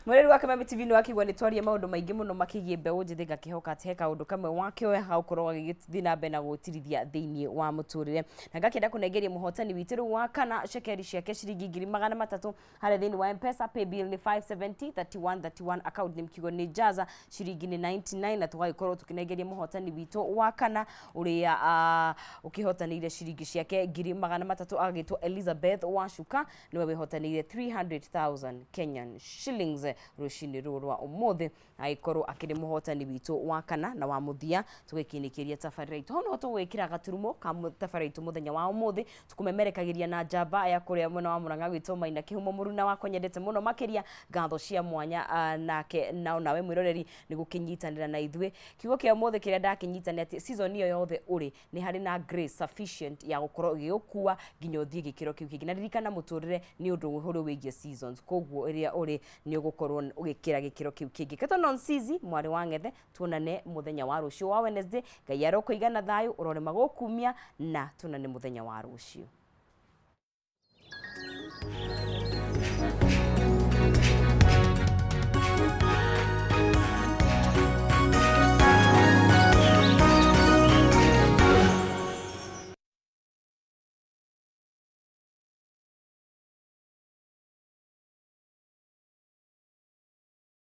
Mũrĩri wa Kameme TV nĩ wakĩigua nĩ twaria maũndũ maingĩ mũno makĩgiĩ mbeũ njĩthĩ, ngakĩhoka atĩ he kaũndũ kamwe wakĩoya gagũkorwo gagĩthiĩ na mbere na gũgũtirithia thĩinĩ wa mũtũrĩre, na ngakĩenda kũnengeria mũhotani witũ rĩu wa kana cekeri ciake ciringi 300,000 harĩa thĩinĩ wa Mpesa. Paybill nĩ 570 31 31, account nĩ mkiugo nĩ Jaza, ciringi nĩ 99, na tũgagĩkorwo tũkĩnengeria mũhotani witũ wa kana ũrĩa ũkĩhotanĩire ciringi ciake 300,000, agagĩtwo Elizabeth Wacuka, nĩwe wĩhotanĩire 300,000 Kenyan shillings rũcinĩ rũrũ rwa ũmũthĩ, agĩkorwo akĩrĩ mũhotani witũ wa kana na wa mũthia. Tũgĩkinĩkĩria tabarĩra itũ hau, noho tũgwĩkĩra gaturumo ka tabarĩra itũ mũthenya wa ũmũthĩ, tũkũmemerekagĩria na njamba ya kũrĩa mwena wa Mũrang'a gwĩtwo Maina Kĩhumo, mũruna wakwa nyendete mũno makĩria. Ngatho cia mwanya nake nao nawe mwĩroreri nĩ gũkĩnyitanĩra na ithuĩ. Kiugo kĩa ũmũthĩ kĩrĩa ndakĩnyita nĩ atĩ season ĩyo yothe ũrĩ nĩ harĩ na grace sufficient ya gũkorwo ĩgĩgũkua nginya ũthiĩ gĩkĩro kĩu kĩngĩ. Na ririkana, mũtũrĩre nĩ ũndũ ũrĩ wĩgiĩ seasons, koguo ĩrĩa ũrĩ nĩ ũgũkorwo ũgĩkĩra gĩkĩro kĩu kĩngĩ. Ketwo Nonsizi mwarĩ wa Ng'ethe, tuonane mũthenya wa rũciũ wa Wednesday. Ngai arokũiga na thayũ, ũrorema gũkumia, na tuonane mũthenya wa rũciũ.